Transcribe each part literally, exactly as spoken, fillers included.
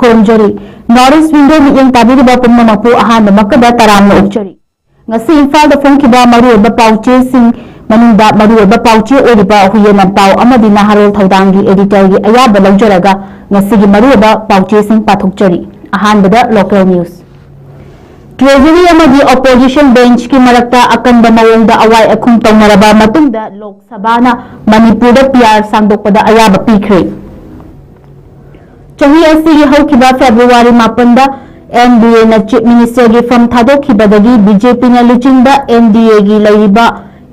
ꯇꯝꯖꯔꯤ꯫ North East Window ꯃꯤꯠꯌꯦꯡ ꯇꯥꯕꯤꯔꯤꯕ ꯄꯨꯝꯅꯃꯛꯄꯨ ꯑꯍꯥꯟꯕꯃꯛꯇꯗ ꯇꯔꯥꯝꯅ ꯑꯣꯛꯆꯔꯤ꯫ ꯉꯁꯤ ꯏꯝꯐꯥꯜꯗ ꯐꯣꯡꯈꯤꯕ ꯃꯔꯨꯑꯣꯏꯕ ꯄꯥꯎꯆꯦꯁꯤꯡ ꯃꯅꯨꯡꯗ ꯃꯔꯨꯑꯣꯏꯕ ꯄꯥꯎꯆꯦ ꯑꯣꯏꯔꯤꯕ ꯍꯨꯏꯌꯦꯟ ꯂꯥꯟꯄꯥꯎ ꯑꯃꯗꯤ ꯅꯍꯥꯔꯣꯜ ꯊꯧꯗꯥꯡꯒꯤ editorꯒꯤ ꯑꯌꯥꯕ ꯂꯧꯖꯔꯒ ꯉꯁꯤꯒꯤ ꯃꯔꯨꯑꯣꯏꯕ ꯄꯥꯎꯆꯦꯁꯤꯡ ꯄꯥꯊꯣꯛꯆꯔꯤ꯫ ꯑꯍꯥꯟꯕꯗ local news꯫ Treasury ꯑꯃꯗꯤ opposition benchꯀꯤ ꯃꯔꯛꯇ ꯑꯀꯟꯕ ꯃꯑꯣꯡꯗ ꯑꯋꯥꯏ ꯑꯈꯨꯝ ꯇꯧꯅꯔꯕ ꯃꯇꯨꯡꯗ ꯂꯣꯛ ꯁꯚꯥꯅ ꯃꯅꯤꯄꯨꯔꯗ P R ꯁꯥꯡꯗꯣꯛꯄꯗ ꯑꯌꯥꯕ ꯄꯤꯈ꯭ꯔꯦ꯫ ꯆꯍꯤ ꯑꯁꯤꯒꯤ ꯍꯧꯈꯤꯕ February ꯃꯥꯄꯟꯗ N D Aꯅ Chief Ministerꯒꯤ ꯐꯝ ꯊꯥꯗꯣꯛꯈꯤꯕꯗꯒꯤ B J Pꯅ ꯂꯨꯆꯤꯡꯕ N D Aꯒꯤ ꯂꯩꯔꯤꯕ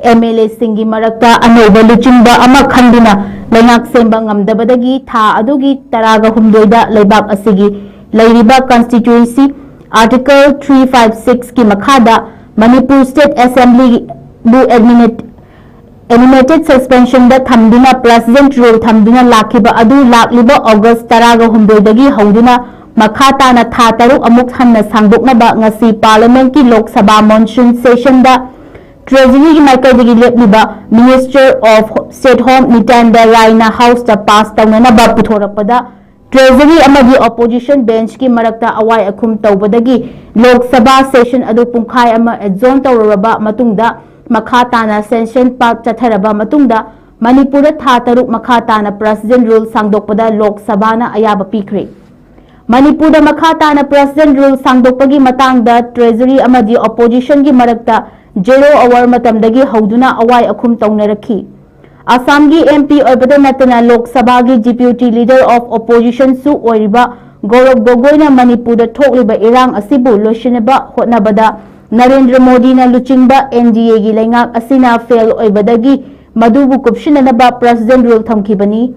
M L Aꯁꯤꯡꯒꯤ ꯃꯔꯛꯇ ꯑꯅꯧꯕ ꯂꯨꯆꯤꯡꯕ ꯑꯃ ꯈꯟꯗꯨꯅ ꯂꯩꯉꯥꯛ ꯁꯦꯝꯕ ꯉꯝꯗꯕꯗꯒꯤ ꯊꯥ ꯑꯗꯨꯒꯤ ꯇꯔꯥꯒ ꯍꯨꯝꯗꯣꯏꯗ ꯂꯩꯕꯥꯛ ꯑꯁꯤꯒꯤ ꯂꯩꯔꯤꯕ constituency Article three five sixꯀꯤ ꯃꯈꯥꯗ ꯃꯅꯤꯄꯨꯔ State Assemblyꯕꯨ admini- animated suspensionꯗ ꯊꯝꯗꯨꯅ President rule ꯊꯝꯗꯨꯅ ꯂꯥꯛꯈꯤꯕ ꯑꯗꯨ ꯂꯥꯛꯂꯤꯕ August ꯇꯔꯥꯒ ꯍꯨꯝꯗꯣꯏꯗꯒꯤ ꯍꯧꯗꯨꯅ ꯃꯈꯥ ꯇꯥꯅ ꯊꯥ ꯇꯔꯨꯛ ꯑꯃꯨꯛ ꯍꯟꯅ ꯁꯥꯡꯗꯣꯛꯅꯕ ꯉꯁꯤ Parliamentꯀꯤ ꯂꯣꯛ ꯁꯚꯥ monsoon sessionꯗ Treasuryꯒꯤ ꯃꯥꯏꯀꯩꯗꯒꯤ ꯂꯦꯞꯂꯤꯕ Minister of State Home ꯅꯤꯇ꯭ꯌꯥꯅꯟꯗ ꯔꯥꯏꯅ Houseꯇ pass ꯇꯧꯅꯅꯕ ꯄꯨꯊꯣꯔꯛꯄꯗ Treasury ꯑꯃꯗꯤ opposition benchꯀꯤ ꯃꯔꯛꯇ ꯑꯋꯥꯏ ꯑꯈꯨꯝ ꯇꯧꯕꯗꯒꯤ ꯂꯣꯛ ꯁꯚꯥ session ꯑꯗꯨ ꯄꯨꯡꯈꯥꯏ ꯑꯃ adjourn ꯇꯧꯔꯨꯔꯕ ꯃꯇꯨꯡꯗ ꯃꯈꯥ ꯇꯥꯅ session ꯄꯥꯛ ꯆꯠꯊꯔꯕ ꯃꯇꯨꯡꯗ ꯃꯅꯤꯄꯨꯔꯗ ꯊꯥ ꯇꯔꯨꯛ ꯃꯈꯥ ꯇꯥꯅ President rule ꯁꯥꯡꯗꯣꯛꯄꯗ ꯂꯣꯛ ꯁꯚꯥꯅ ꯑꯌꯥꯕ ꯄꯤꯈ꯭ꯔꯦ꯫ ꯃꯅꯤꯄꯨꯔꯗ ꯃꯈꯥ ꯇꯥꯅ President rule ꯁꯥꯡꯗꯣꯛꯄꯒꯤ ꯃꯇꯥꯡꯗ Treasury ꯑꯃꯗꯤ oppositionꯒꯤ ꯃꯔꯛꯇ zero hour ꯃꯇꯝꯗꯒꯤ ꯍꯧꯗꯨꯅ ꯑꯋꯥꯏ ꯑꯈꯨꯝ ꯇꯧꯅꯔꯛꯈꯤ꯫ ꯑꯁꯥꯝꯒꯤ M P ꯑꯣꯏꯕꯗ ꯅꯠꯇꯅ ꯂꯣꯛ ꯁꯚꯥꯒꯤ Deputy Leader of Oppositionꯁꯨ ꯑꯣꯏꯔꯤꯕ ꯒꯧꯔꯕ ꯒꯣꯒꯣꯏꯅ ꯃꯅꯤꯄꯨꯔꯗ ꯊꯣꯛꯂꯤꯕ ꯏꯔꯥꯡ ꯑꯁꯤꯕꯨ ꯂꯣꯏꯁꯤꯟꯅꯕ ꯍꯣꯠꯅꯕꯗ ꯅꯔꯦꯟꯗ꯭ꯔ ꯃꯣꯗꯤꯅ ꯂꯨꯆꯤꯡꯕ N D Aꯒꯤ ꯂꯩꯉꯥꯛ ꯑꯁꯤꯅ fail ꯑꯣꯏꯕꯗꯒꯤ ꯃꯗꯨꯕꯨ ꯀꯨꯞꯁꯤꯟꯅꯅꯕ President rule ꯊꯝꯈꯤꯕꯅꯤ꯫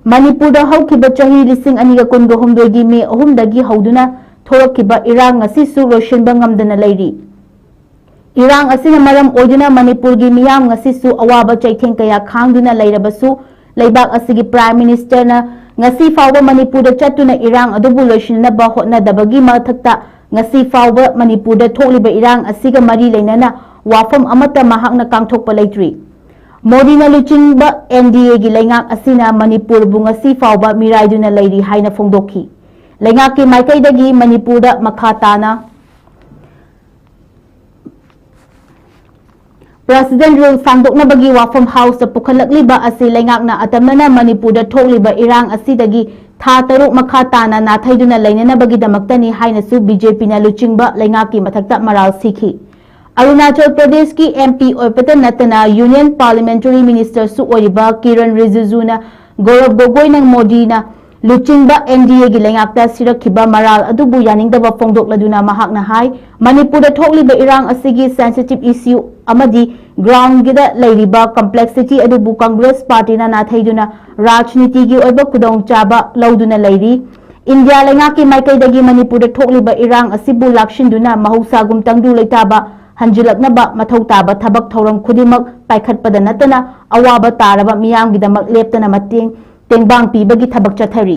ꯃꯅꯤꯄꯨꯔꯗ ꯍꯧꯈꯤꯕ ꯆꯍꯤ ꯂꯤꯁꯤꯡ ꯑꯅꯤꯒ ꯀꯨꯟꯒ ꯍꯨꯝꯗꯣꯏꯒꯤ May ꯑꯍꯨꯝꯗꯒꯤ ꯍꯧꯗꯨꯅ ꯊꯣꯛꯂꯛꯈꯤꯕ ꯏꯔꯥꯡ ꯉꯁꯤꯁꯨ ꯂꯣꯏꯁꯤꯟꯕ ꯉꯝꯗꯅ ꯂꯩꯔꯤ꯫ ꯏꯔꯥꯡ ꯑꯁꯤꯅ ꯃꯔꯝ ꯑꯣꯏꯗꯨꯅ ꯃꯅꯤꯄꯨꯔꯒꯤ ꯃꯤꯌꯥꯝ ꯉꯁꯤꯁꯨ ꯑꯋꯥꯕ ꯆꯩꯊꯦꯡ ꯀꯌꯥ ꯈꯥꯡꯗꯨꯅ ꯂꯩꯔꯕꯁꯨ, ꯂꯩꯕꯥꯛ ꯑꯁꯤꯒꯤ Prime Ministerꯅ ꯉꯁꯤ ꯐꯥꯎꯕ ꯃꯅꯤꯄꯨꯔꯗ ꯆꯠꯇꯨꯅ ꯏꯔꯥꯡ ꯑꯗꯨꯕꯨ ꯂꯣꯏꯁꯤꯟꯅꯕ ꯍꯣꯠꯅꯗꯕꯒꯤ ꯃꯊꯛꯇ, ꯉꯁꯤ ꯐꯥꯎꯕ ꯃꯅꯤꯄꯨꯔꯗ ꯊꯣꯛꯂꯤꯕ ꯏꯔꯥꯡ ꯑꯁꯤꯒ ꯃꯔꯤ ꯂꯩꯅꯅ ꯋꯥꯐꯝ ꯑꯃꯠꯇ ꯃꯍꯥꯛꯅ ꯀꯥꯡꯊꯣꯛꯄ ꯂꯩꯇ꯭ꯔꯤ꯫ ꯃꯣꯗꯤꯅ ꯂꯨꯆꯤꯡꯕ N D Aꯒꯤ ꯂꯩꯉꯥꯛ ꯑꯁꯤꯅ ꯃꯅꯤꯄꯨꯔꯕꯨ ꯉꯁꯤ ꯐꯥꯎꯕ ꯃꯤꯔꯥꯏꯗꯨꯅ ꯂꯩꯔꯤ ꯍꯥꯏꯅ ꯐꯣꯡꯗꯣꯛꯈꯤ꯫ ꯂꯩꯉꯥꯛꯀꯤ ꯃꯥꯏꯀꯩꯗꯒꯤ ꯃꯅꯤꯄꯨꯔꯗ ꯃꯈꯥ ꯇꯥꯅ President Rule ꯁꯥꯡꯗꯣꯛꯅꯕꯒꯤ ꯋꯥꯐꯝ House ꯇ ꯄꯨꯈꯠꯂꯛꯂꯤꯕ ꯑꯁꯤ ꯂꯩꯉꯥꯛꯅ ꯑꯇꯝꯅꯅ ꯃꯅꯤꯄꯨꯔꯗ ꯊꯣꯛꯂꯤꯕ ꯏꯔꯥꯡ ꯑꯁꯤꯗꯒꯤ ꯊꯥ ꯇꯔꯨꯛ ꯃꯈꯥ ꯇꯥꯅ ꯅꯥꯊꯩꯗꯨꯅ ꯂꯩꯅꯅꯕꯒꯤꯗꯃꯛꯇꯅꯤ ꯍꯥꯏꯅꯁꯨ B J P ꯅ ꯂꯨꯆꯤꯡꯕ ꯂꯩꯉꯥꯛꯀꯤ ꯃꯊꯛꯇ ꯃꯔꯥꯜ ꯁꯤꯈꯤ꯫ ꯑꯔꯨꯅꯥꯆꯜ ꯄ꯭ꯔꯗꯦꯁꯀꯤ M P ꯑꯣꯏꯕꯇ ꯅꯠꯇꯅ Union Parliamentary Minister ꯁꯨ ꯑꯣꯏꯔꯤꯕ ꯀꯤꯔꯟ ꯔꯤꯖꯤꯖꯨꯅ ꯒꯧꯔꯕ ꯒꯣꯒꯣꯏꯅ ꯃꯣꯗꯤꯅ ꯂꯨꯆꯤꯡꯕ N D A ꯒꯤ ꯂꯩꯉꯥꯛꯇ ꯁꯤꯔꯛꯈꯤꯕ ꯃꯔꯥꯜ ꯑꯗꯨꯕꯨ ꯌꯥꯅꯤꯡꯗꯕ ꯐꯣꯡꯗꯣꯛꯂꯗꯨꯅ ꯃꯍꯥꯛꯅ ꯍꯥꯏ, ꯃꯅꯤꯄꯨꯔꯗ ꯊꯣꯛꯂꯤꯕ ꯏꯔꯥꯡ ꯑꯁꯤꯒꯤ sensitive issue ꯑꯃꯗꯤ ground ꯒꯤꯗ ꯂꯩꯔꯤꯕ complexity ꯑꯗꯨꯕꯨ Congress Party ꯅ ꯅꯥꯊꯩꯗꯨꯅ ꯔꯥꯖꯅꯤꯇꯤꯒꯤ ꯑꯣꯏꯕ ꯈꯨꯗꯣꯡꯆꯥꯕ ꯂꯧꯗꯨꯅ ꯂꯩꯔꯤ꯫ ꯏꯟꯗꯤꯌꯥ ꯂꯩꯉꯥꯛꯀꯤ ꯃꯥꯏꯀꯩꯗꯒꯤ ꯃꯅꯤꯄꯨꯔꯗ ꯊꯣꯛꯂꯤꯕ ꯏꯔꯥꯡ ꯑꯁꯤꯕꯨ ꯂꯥꯛꯁꯤꯟꯗꯨꯅ ꯃꯍꯧꯁꯥꯒꯨꯝ ꯇꯪꯗꯨ ꯂꯩꯇꯥꯕ ꯍꯟꯖꯤꯜꯂꯛꯅꯕ ꯃꯊꯧ ꯇꯥꯕ ꯊꯕꯛ ꯊꯧꯔꯝ ꯈꯨꯗꯤꯡꯃꯛ ꯄꯥꯏꯈꯠꯄꯗ ꯅꯠꯇꯅ ꯑꯋꯥꯕ ꯇꯥꯔꯕ ꯃꯤꯌꯥꯝꯒꯤꯗꯃꯛ ꯂꯦꯞꯇꯅ ꯃꯇꯦꯡ ꯇꯦꯡꯕꯥꯡ ꯄꯤꯕꯒꯤ ꯊꯕꯛ ꯆꯠꯊꯔꯤ꯫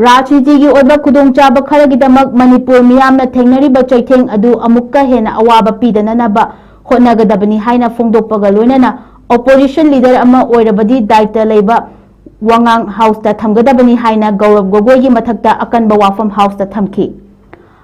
ꯔꯥꯖꯅꯤꯇꯤꯒꯤ ꯑꯣꯏꯕ ꯈꯨꯗꯣꯡꯆꯥꯕ ꯈꯔꯒꯤꯗꯃꯛ ꯃꯅꯤꯄꯨꯔ ꯃꯤꯌꯥꯝꯅ ꯊꯦꯡꯅꯔꯤꯕ ꯆꯩꯊꯦꯡ ꯑꯗꯨ ꯑꯃꯨꯛꯀ ꯍꯦꯟꯅ ꯑꯋꯥꯕ ꯄꯤꯗꯅꯅꯕ ꯍꯣꯠꯅꯒꯗꯕꯅꯤ ꯍꯥꯏꯅ ꯐꯣꯡꯗꯣꯛꯄꯒ ꯂꯣꯏꯅꯅ opposition leader ꯑꯃ ꯑꯣꯏꯔꯕꯗꯤ ꯗꯥꯏꯇ ꯂꯩꯕ ꯋꯥꯉꯥꯡ House ꯇ ꯊꯝꯒꯗꯕꯅꯤ ꯍꯥꯏꯅ ꯒꯧꯔꯕ ꯒꯣꯒꯣꯏꯒꯤ ꯃꯊꯛꯇ ꯑꯀꯟꯕ ꯋꯥꯐꯝ House ꯇ ꯊꯝꯈꯤ꯫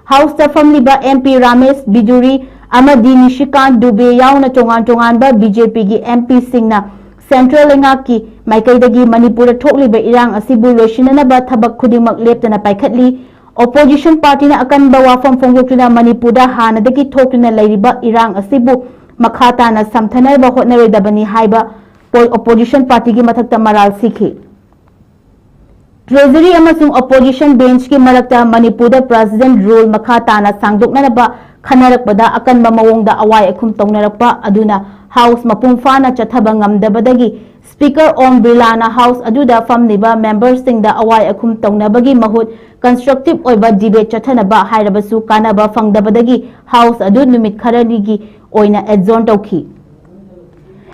House ꯇ ꯐꯝꯂꯤꯕ M P ꯔꯥꯃꯦꯁ ꯕꯤꯗꯨꯔꯤ ꯑꯃꯗꯤ ꯅꯤꯁꯤꯀꯥꯟ ꯗꯨꯕꯦ ꯌꯥꯎꯅ ꯇꯣꯉꯥꯟ ꯇꯣꯉꯥꯟꯕ B J P ꯒꯤ M P ꯁꯤꯡꯅ central ꯂꯩꯉꯥꯛꯀꯤ ꯃꯥꯏꯀꯩꯗꯒꯤ ꯃꯅꯤꯄꯨꯔꯗ ꯊꯣꯛꯂꯤꯕ ꯏꯔꯥꯡ ꯑꯁꯤꯕꯨ ꯂꯣꯏꯁꯤꯟꯅꯅꯕ ꯊꯕꯛ ꯈꯨꯗꯤꯡꯃꯛ ꯂꯦꯞꯇꯅ ꯄꯥꯏꯈꯠꯂꯤ꯫ Opposition party ꯅ ꯑꯀꯟꯕ ꯋꯥꯐꯝ ꯐꯣꯡꯗꯣꯛꯇꯨꯅ ꯃꯅꯤꯄꯨꯔꯗ ꯍꯥꯟꯅꯗꯒꯤ ꯊꯣꯛꯇꯨꯅ ꯂꯩꯔꯤꯕ ꯏꯔꯥꯡ ꯑꯁꯤꯕꯨ ꯃꯈꯥ ꯇꯥꯅ ꯁꯝꯊꯅꯕ ꯍꯣꯠꯅꯔꯣꯏꯗꯕꯅꯤ ꯍꯥꯏꯕ ꯄꯣ-, opposition party ꯒꯤ ꯃꯊꯛꯇ ꯃꯔꯥꯜ ꯁꯤꯈꯤ꯫ Treasury ꯑꯃꯁꯨꯡ opposition bench ꯀꯤ ꯃꯔꯛꯇ ꯃꯅꯤꯄꯨꯔꯗ President Rule ꯃꯈꯥ ꯇꯥꯅ ꯁꯥꯡꯗꯣꯛꯅꯅꯕ ꯈꯟꯅꯔꯛꯄꯗ ꯑꯀꯟꯕ ꯃꯑꯣꯡꯗ ꯑꯋꯥꯏ ꯑꯈꯨꯝ ꯇꯧꯅꯔꯛꯄ ꯑꯗꯨꯅ House ꯃꯄꯨꯡ ꯐꯥꯅ ꯆꯠꯊꯕ ꯉꯝꯗꯕꯗꯒꯤ Speaker ꯑꯣꯝ ꯕꯤꯔꯂꯥꯅ House ꯑꯗꯨꯗ ꯐꯝꯂꯤꯕ member ꯁꯤꯡꯗ ꯑꯋꯥꯏ ꯑꯈꯨꯝ ꯇꯧꯅꯕꯒꯤ ꯃꯍꯨꯠ constructive ꯑꯣꯏꯕ debate ꯆꯠꯊꯅꯕ ꯍꯥꯏꯔꯕꯁꯨ ꯀꯥꯟꯅꯕ ꯐꯪꯗꯕꯗꯒꯤ House ꯑꯗꯨ ꯅꯨꯃꯤꯠ ꯈꯔꯅꯤꯒꯤ ꯑꯣꯏꯅ adjourn ꯇꯧꯈꯤ꯫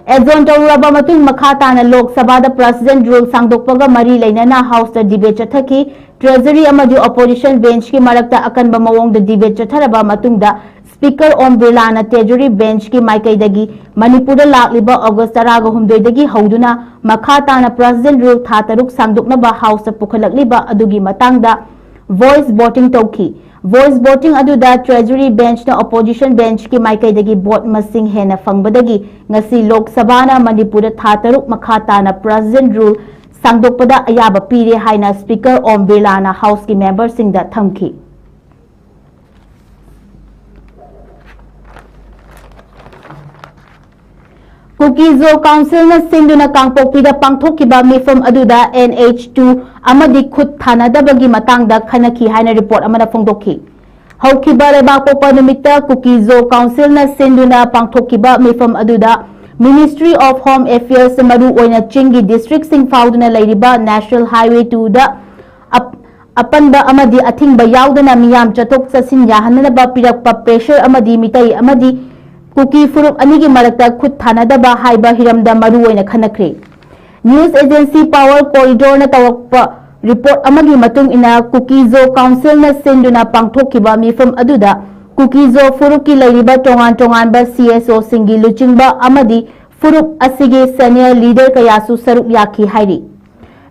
Adjourn ꯇꯧꯔꯕ ꯃꯇꯨꯡ ꯃꯈꯥ ꯇꯥꯅ ꯂꯣꯛ ꯁꯚꯥꯗ President Rule ꯁꯥꯡꯗꯣꯛꯄꯒ ꯃꯔꯤ ꯂꯩꯅꯅ House ꯇ debate ꯆꯠꯊꯈꯤ꯫ Treasury ꯑꯃꯗꯤ opposition bench ꯀꯤ ꯃꯔꯛꯇ ꯑꯀꯟꯕ ꯃꯑꯣꯡꯗ debate ꯆꯠꯊꯔꯕ ꯃꯇꯨꯡꯗ Speaker ꯑꯣꯝ ꯕꯤꯔꯂꯥꯅ Treasury bench ꯀꯤ ꯃꯥꯏꯀꯩꯗꯒꯤ ꯃꯅꯤꯄꯨꯔꯗ ꯂꯥꯛꯂꯤꯕ August ꯇꯔꯥꯒ ꯍꯨꯝꯗꯣꯏꯗꯒꯤ ꯍꯧꯗꯨꯅ ꯃꯈꯥ ꯇꯥꯅ President Rule ꯊꯥ ꯇꯔꯨꯛ ꯁꯥꯡꯗꯣꯛꯅꯕ House ꯇ ꯄꯨꯈꯠꯂꯛꯂꯤꯕ ꯑꯗꯨꯒꯤ ꯃꯇꯥꯡꯗ voice voting ꯇꯧꯈꯤ꯫ Voice voting ꯑꯗꯨꯗ Treasury Benchꯅ Opposition Benchꯀꯤ ꯃꯥꯏꯀꯩꯗꯒꯤ vote ꯃꯁꯤꯡ ꯍꯦꯟꯅ ꯐꯪꯕꯗꯒꯤ ꯉꯁꯤ ꯂꯣꯛ ꯁꯚꯥꯅ ꯃꯅꯤꯄꯨꯔꯗ ꯊꯥ ꯇꯔꯨꯛ ꯃꯈꯥ ꯇꯥꯅ President Rule ꯁꯥꯡꯗꯣꯛꯄꯗ ꯑꯌꯥꯕ ꯄꯤꯔꯦ ꯍꯥꯏꯅ Speaker ꯑꯣꯝ ꯕꯤꯔꯂꯥꯅ Houseꯀꯤ memberꯁꯤꯡꯗ ꯊꯝꯈꯤ꯫ ꯀꯨꯀꯤ-ꯖꯣ ꯀꯥꯎꯟꯁꯤꯜꯅ ꯁꯤꯟꯗꯨꯅ ꯀꯥꯡꯄꯣꯛꯄꯤꯗ ꯄꯥꯡꯊꯣꯛꯈꯤꯕ ꯃꯤꯐꯝ ꯑꯗꯨꯗ NH two ꯑꯃꯗꯤ ꯈꯨꯠ ꯊꯥꯅꯗꯕꯒꯤ ꯃꯇꯥꯡꯗ ꯈꯟꯅꯈꯤ ꯍꯥꯏꯅ report ꯑꯃꯅ ꯐꯣꯡꯗꯣꯛꯈꯤ꯫ ꯍꯧꯈꯤꯕ ꯂꯩꯕꯥꯛꯄꯣꯛꯄ ꯅꯨꯃꯤꯠꯇ ꯀꯨꯀꯤ-ꯖꯣ ꯀꯥꯎꯟꯁꯤꯜꯅ ꯁꯤꯟꯗꯨꯅ ꯄꯥꯡꯊꯣꯛꯈꯤꯕ ꯃꯤꯐꯝ ꯑꯗꯨꯗ Ministry of Home Affairs, ꯃꯔꯨ ꯑꯣꯏꯅ ꯆꯤꯡꯒꯤ districtꯁꯤꯡ ꯐꯥꯎꯗꯨꯅ ꯂꯩꯔꯤꯕ National Highway twoꯗ ꯑꯞ-, ꯑꯄꯟꯕ ꯑꯃꯗꯤ ꯑꯊꯤꯡꯕ ꯌꯥꯎꯗꯅ ꯃꯤꯌꯥꯝ ꯆꯠꯊꯣꯛ ꯆꯠꯁꯤꯟ ꯌꯥꯍꯟꯅꯅꯕ ꯄꯤꯔꯛꯄ pressure ꯑꯃꯗꯤ ꯃꯤꯇꯩ ꯑꯃꯗꯤ ꯀꯨꯀꯤ ꯐꯨꯔꯨꯞ ꯑꯅꯤꯒꯤ ꯃꯔꯛꯇ ꯈꯨꯠ ꯊꯥꯅꯗꯕ ꯍꯥꯏꯕ ꯍꯤꯔꯝꯗ ꯃꯔꯨ ꯑꯣꯏꯅ ꯈꯟꯅꯈ꯭ꯔꯦ꯫ News agency Power Corridorꯅ ꯇꯧꯔꯛꯄ report ꯑꯃꯒꯤ ꯃꯇꯨꯡ ꯏꯟꯅ, ꯀꯨꯀꯤ-ꯖꯣ ꯀꯥꯎꯟꯁꯤꯜꯅ ꯁꯤꯟꯗꯨꯅ ꯄꯥꯡꯊꯣꯛꯈꯤꯕ ꯃꯤꯐꯝ ꯑꯗꯨꯗ ꯀꯨꯀꯤ-ꯖꯣ ꯐꯨꯔꯨꯞꯀꯤ ꯂꯩꯔꯤꯕ ꯇꯣꯉꯥꯟ ꯇꯣꯉꯥꯟꯕ CSOꯁꯤꯡꯒꯤ ꯂꯨꯆꯤꯡꯕ ꯑꯃꯗꯤ ꯐꯨꯔꯨꯞ ꯑꯁꯤꯒꯤ senior leader ꯀꯌꯥꯁꯨ ꯁꯔꯨꯛ ꯌꯥꯈꯤ ꯍꯥꯏꯔꯤ꯫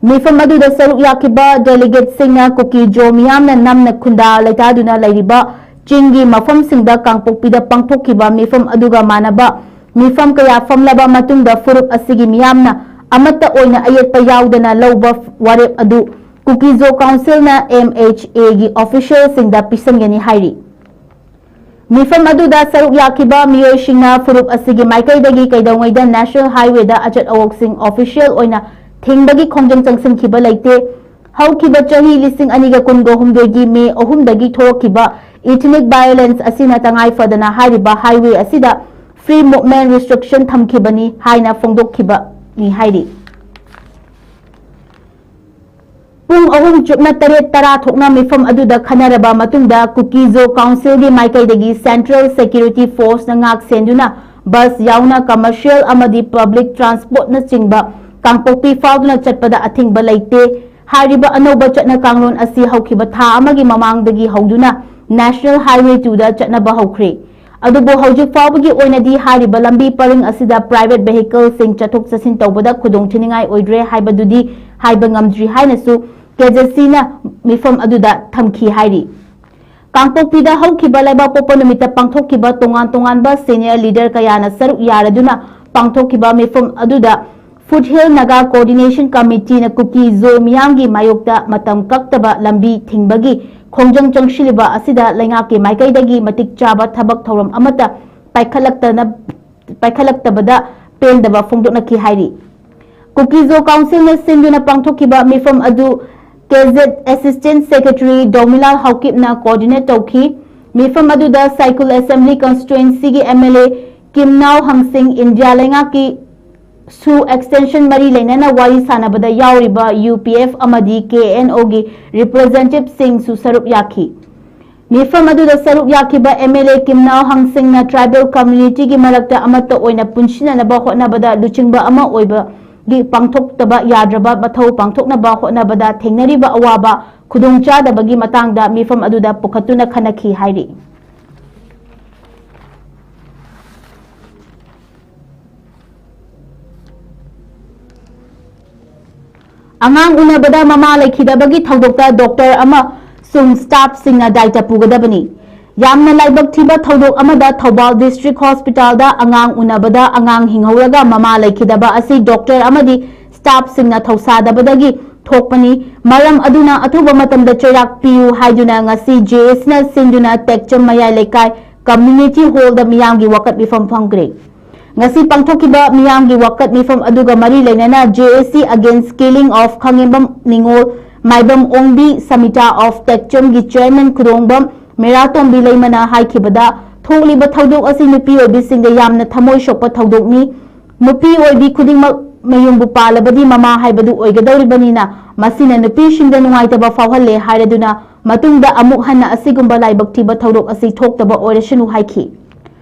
ꯃꯤꯐꯝ ꯑꯗꯨꯗ ꯁꯔꯨꯛ ꯌꯥꯈꯤꯕ delegateꯁꯤꯡꯅ ꯀꯨꯀꯤ-ꯖꯣ ꯃꯤꯌꯥꯝꯅ ꯅꯝꯅ ꯈꯨꯟꯗꯥ ꯂꯩꯇꯥꯗꯨꯅ ꯂꯩꯔꯤꯕ ꯆꯤꯡꯒꯤ ꯃꯐꯝꯁꯤꯡꯗ ꯀꯥꯡꯄꯣꯛꯄꯤꯗ ꯄꯥꯡꯊꯣꯛꯈꯤꯕ ꯃꯤꯐꯝ ꯑꯗꯨꯒ ꯃꯥꯟꯅꯕ ꯃꯤꯐꯝ ꯀꯌꯥ ꯐꯝꯂꯕ ꯃꯇꯨꯡꯗ ꯐꯨꯔꯨꯞ ꯑꯁꯤꯒꯤ ꯃꯤꯌꯥꯝꯅ ꯑꯃꯠꯇ ꯑꯣꯏꯅ ꯑꯌꯦꯠꯄ ꯌꯥꯎꯗꯅ ꯂꯧꯕ ꯋꯥꯔꯦꯞ ꯑꯗꯨ ꯀꯨꯀꯤ-ꯖꯣ ꯀꯥꯎꯟꯁꯤꯜꯅ MHAꯒꯤ officialꯁꯤꯡꯗ ꯄꯤꯁꯤꯟꯒꯅꯤ ꯍꯥꯏꯔꯤ꯫ ꯃꯤꯐꯝ ꯑꯗꯨꯗ ꯁꯔꯨꯛ ꯌꯥꯈꯤꯕ ꯃꯤꯑꯣꯏꯁꯤꯡꯅ ꯐꯨꯔꯨꯞ ꯑꯁꯤꯒꯤ ꯃꯥꯏꯀꯩꯗꯒꯤ ꯀꯩꯗꯧꯉꯩꯗ National Highwayꯗ ꯑꯆꯠ ꯑꯋꯣꯛꯁꯤꯡ official ꯑꯣꯏꯅ ꯊꯤꯡꯕꯒꯤ ꯈꯣꯡꯖꯪ ꯆꯪꯁꯤꯟꯈꯤꯕ ꯂꯩꯇꯦ꯫ ꯍꯧꯈꯤꯕ ꯆꯍꯤ ꯂꯤꯁꯤꯡ ꯑꯅꯤꯒ ꯀꯨꯟꯒ ꯍꯨꯝꯗꯣꯏꯒꯤ May ꯑꯍꯨꯝꯗꯒꯤ ꯊꯣꯛꯈꯤꯕ ethnic violence ꯑꯁꯤꯅ ꯇꯉꯥꯏ ꯐꯗꯅ ꯍꯥꯏꯔꯤꯕ highway ꯑꯁꯤꯗ free movement restriction ꯊꯝꯈꯤꯕꯅꯤ ꯍꯥꯏꯅ ꯐꯣꯡꯗꯣꯛꯈꯤꯕꯅꯤ ꯍꯥꯏꯔꯤ꯫ ꯄꯨꯡ ꯑꯍꯨꯝ ꯆꯨꯞꯅ ꯇꯔꯦꯠ ꯇꯔꯥ ꯊꯣꯛꯅ ꯃꯤꯐꯝ ꯑꯗꯨꯗ ꯈꯟꯅꯔꯕ ꯃꯇꯨꯡꯗ ꯀꯨꯀꯤ-ꯖꯣ ꯀꯥꯎꯟꯁꯤꯜꯒꯤ ꯃꯥꯏꯀꯩꯗꯒꯤ Central Security Forceꯅ ꯉꯥꯛ ꯁꯦꯟꯗꯨꯅ bus ꯌꯥꯎꯅ commercial ꯑꯃꯗꯤ public transportꯅꯆꯤꯡꯕ ꯀꯥꯡꯄꯣꯛꯄꯤ ꯐꯥꯎꯗꯨꯅ ꯆꯠꯄꯗ ꯑꯊꯤꯡꯕ ꯂꯩꯇꯦ꯫ ꯍꯥꯏꯔꯤꯕ ꯑꯅꯧꯕ ꯆꯠꯅ ꯀꯥꯡꯂꯣꯟ ꯑꯁꯤ ꯍꯧꯈꯤꯕ ꯊꯥ ꯑꯃꯒꯤ ꯃꯃꯥꯡꯗꯒꯤ ꯍꯧꯗꯨꯅ National Highway twoꯗ ꯆꯠꯅꯕ ꯍꯧꯈ꯭ꯔꯦ꯫ ꯑꯗꯨꯕꯨ ꯍꯧꯖꯤꯛ ꯐꯥꯎꯕꯒꯤ ꯑꯣꯏꯅꯗꯤ ꯍꯥꯏꯔꯤꯕ ꯂꯝꯕꯤ ꯄꯔꯤꯡ ꯑꯁꯤꯗ private vehicleꯁꯤꯡ ꯆꯠꯊꯣꯛ ꯆꯠꯁꯤꯟ ꯇꯧꯕꯗ ꯈꯨꯗꯣꯡꯊꯤꯅꯤꯡꯉꯥꯏ ꯑꯣꯏꯗ꯭ꯔꯦ ꯍꯥꯏꯕꯗꯨꯗꯤ ꯍꯥꯏꯕ ꯉꯝꯗ꯭ꯔꯤ ꯍꯥꯏꯅꯁꯨ ꯀꯦꯖꯦꯁꯤꯅ ꯃꯤꯐꯝ ꯑꯗꯨꯗ ꯊꯝꯈꯤ ꯍꯥꯏꯔꯤ꯫ ꯀꯥꯡꯄꯣꯛꯄꯤꯗ ꯍꯧꯈꯤꯕ ꯂꯩꯕꯥꯛꯄꯣꯛꯄ ꯅꯨꯃꯤꯠꯇ ꯄꯥꯡꯊꯣꯛꯈꯤꯕ ꯇꯣꯉꯥꯟ ꯇꯣꯉꯥꯟꯕ senior leader ꯀꯌꯥꯅ ꯁꯔꯨꯛ ꯌꯥꯔꯗꯨꯅ ꯄꯥꯡꯊꯣꯛꯈꯤꯕ ꯃꯤꯐꯝ ꯑꯗꯨꯗ Foothill Naga Coordination Committeeꯅ ꯀꯨꯀꯤ ꯖꯣ ꯃꯤꯌꯥꯝꯒꯤ ꯃꯥꯌꯣꯛꯇ ꯃꯇꯝ ꯀꯛꯇꯕ ꯂꯝꯕꯤ ꯊꯤꯡꯕꯒꯤ ꯈꯣꯡꯖꯪ ꯆꯪꯁꯤꯜꯂꯤꯕ ꯑꯁꯤꯗ ꯂꯩꯉꯥꯛꯀꯤ ꯃꯥꯏꯀꯩꯗꯒꯤ ꯃꯇꯤꯛ ꯆꯥꯕ ꯊꯕꯛ ꯊꯧꯔꯝ ꯑꯃꯠꯇ ꯄꯥꯏꯈꯠꯂꯛꯇꯅ ꯄꯥꯏꯈꯠꯂꯛꯇꯕꯗ ꯄꯦꯟꯗꯕ ꯐꯣꯡꯗꯣꯛꯅꯈꯤ ꯍꯥꯏꯔꯤ꯫ ꯀꯨꯀꯤ ꯖꯣ ꯀꯥꯎꯟꯁꯤꯜꯅ ꯁꯤꯟꯗꯨꯅ ꯄꯥꯡꯊꯣꯛꯈꯤꯕ ꯃꯤꯐꯝ ꯑꯗꯨ ꯀꯦꯖꯦꯠ Assistant Secretary ꯗꯧꯃꯤꯂꯥꯜ ꯍꯥꯎꯀꯤꯞꯅ coordinate ꯇꯧꯈꯤ꯫ ꯃꯤꯐꯝ ꯑꯗꯨꯗ ꯁꯥꯏꯀꯨꯜ Assembly Constituencyꯒꯤ MLA ꯀꯤꯝꯅꯥꯎ ꯍꯪꯁꯤꯡ, ꯏꯟꯗꯤꯌꯥ ꯂꯩꯉꯥꯛꯀꯤ ꯁꯨ extension ꯃꯔꯤ ꯂꯩꯅꯅ ꯋꯥꯔꯤ ꯁꯥꯟꯅꯕꯗ ꯌꯥꯎꯔꯤꯕ UPF ꯑꯃꯗꯤ KNOꯒꯤ representativeꯁꯤꯡꯁꯨ ꯁꯔꯨꯛ ꯌꯥꯈꯤ꯫ ꯃꯤꯐꯝ ꯑꯗꯨꯗ ꯁꯔꯨꯛ ꯌꯥꯈꯤꯕ MLA ꯀꯤꯝꯅꯥꯎ ꯍꯪꯁꯤꯡꯅ tribal communityꯒꯤ ꯃꯔꯛꯇ ꯑꯃꯠꯇ ꯑꯣꯏꯅ ꯄꯨꯟꯁꯤꯟꯅꯅꯕ ꯍꯣꯠꯅꯕꯗ ꯂꯨꯆꯤꯡꯕ ꯑꯃ ꯑꯣꯏꯕꯒꯤ ꯄꯥꯡꯊꯣꯛꯇꯕ ꯌꯥꯗ꯭ꯔꯕ ꯃꯊꯧ ꯄꯥꯡꯊꯣꯛꯅꯕ ꯍꯣꯠꯅꯕꯗ ꯊꯦꯡꯅꯔꯤꯕ ꯑꯋꯥꯕ ꯈꯨꯗꯣꯡꯆꯥꯗꯕꯒꯤ ꯃꯇꯥꯡꯗ ꯃꯤꯐꯝ ꯑꯗꯨꯗ ꯄꯨꯈꯠꯇꯨꯅ ꯈꯟꯅꯈꯤ ꯍꯥꯏꯔꯤ꯫ ꯑꯉꯥꯡ ꯎꯅꯕꯗ ꯃꯃꯥ ꯂꯩꯈꯤꯗꯕꯒꯤ ꯊꯧꯗꯣꯛꯇ doctor ꯑꯃꯁꯨꯡ staffꯁꯤꯡꯅ ꯗꯥꯏꯇ ꯄꯨꯒꯗꯕꯅꯤ꯫ ꯌꯥꯝꯅ ꯂꯥꯏꯕꯛ ꯊꯤꯕ ꯊꯧꯗꯣꯛ ꯑꯃꯗ ꯊꯧꯕꯥꯜ District Hospitalꯗ ꯑꯉꯥꯡ ꯎꯅꯕꯗ ꯑꯉꯥꯡ ꯍꯤꯡꯍꯧꯔꯒ ꯃꯃꯥ ꯂꯩꯈꯤꯗꯕ ꯑꯁꯤ doctor ꯑꯃꯗꯤ staffꯁꯤꯡꯅ ꯊꯧꯁꯥꯗꯕꯗꯒꯤ ꯊꯣꯛꯄꯅꯤ꯫ ꯃꯔꯝ ꯑꯗꯨꯅ ꯑꯊꯨꯕ ꯃꯇꯝꯗ ꯆꯩꯔꯥꯛ ꯄꯤꯌꯨ ꯍꯥꯏꯗꯨꯅ ꯉꯁꯤ JACꯅ ꯁꯤꯟꯗꯨꯅ ꯇꯦꯛꯆꯝ ꯃꯌꯥꯏ ꯂꯩꯀꯥꯏ community hallꯗ ꯃꯤꯌꯥꯝꯒꯤ ꯋꯥꯀꯠ ꯃꯤꯐꯝ ꯐꯝꯈ꯭ꯔꯦ꯫ ꯉꯁꯤ ꯄꯥꯡꯊꯣꯛꯈꯤꯕ ꯃꯤꯌꯥꯝꯒꯤ ꯋꯥꯀꯠ ꯃꯤꯐꯝ ꯑꯗꯨꯒ ꯃꯔꯤ ꯂꯩꯅꯅ JAC against killing of ꯈꯥꯉꯦꯝꯕꯝ ꯅꯤꯉꯣꯜ, ꯃꯥꯏꯕꯝ ꯑꯣꯡꯕꯤ, ꯁꯃꯤꯇꯥ of ꯇꯦꯛꯆꯝꯒꯤ chairman ꯈꯨꯗꯣꯡꯕꯝ ꯃꯦꯔꯥꯇꯣꯝꯕꯤ ꯂꯩꯃꯅ ꯍꯥꯏꯈꯤꯕꯗ, ꯊꯣꯛꯂꯤꯕ ꯊꯧꯗꯣꯛ ꯑꯁꯤ ꯅꯨꯄꯤ ꯑꯣꯏꯕꯤꯁꯤꯡꯗ ꯌꯥꯝꯅ ꯊꯃꯣꯏ ꯁꯣꯛꯄ ꯊꯧꯗꯣꯛꯅꯤ꯫ ꯅꯨꯄꯤ ꯑꯣꯏꯕꯤ ꯈꯨꯗꯤꯡꯃꯛ ꯃꯌꯨꯝꯕꯨ ꯄꯥꯜꯂꯕꯗꯤ ꯃꯃꯥ ꯍꯥꯏꯕꯗꯨ ꯑꯣꯏꯒꯗꯧꯔꯤꯕꯅꯤꯅ, ꯃꯁꯤꯅ ꯅꯨꯄꯤꯁꯤꯡꯗ ꯅꯨꯡꯉꯥꯏꯇꯕ ꯐꯥꯎꯍꯜꯂꯦ ꯍꯥꯏꯔꯗꯨꯅ, ꯃꯇꯨꯡꯗ ꯑꯃꯨꯛ ꯍꯟꯅ ꯑꯁꯤꯒꯨꯝꯕ ꯂꯥꯏꯕꯛ ꯊꯤꯕ ꯊꯧꯗꯣꯛ ꯑꯁꯤ ꯊꯣꯛꯇꯕ ꯑꯣꯏꯔꯁꯅꯨ ꯍꯥꯏꯈꯤ꯫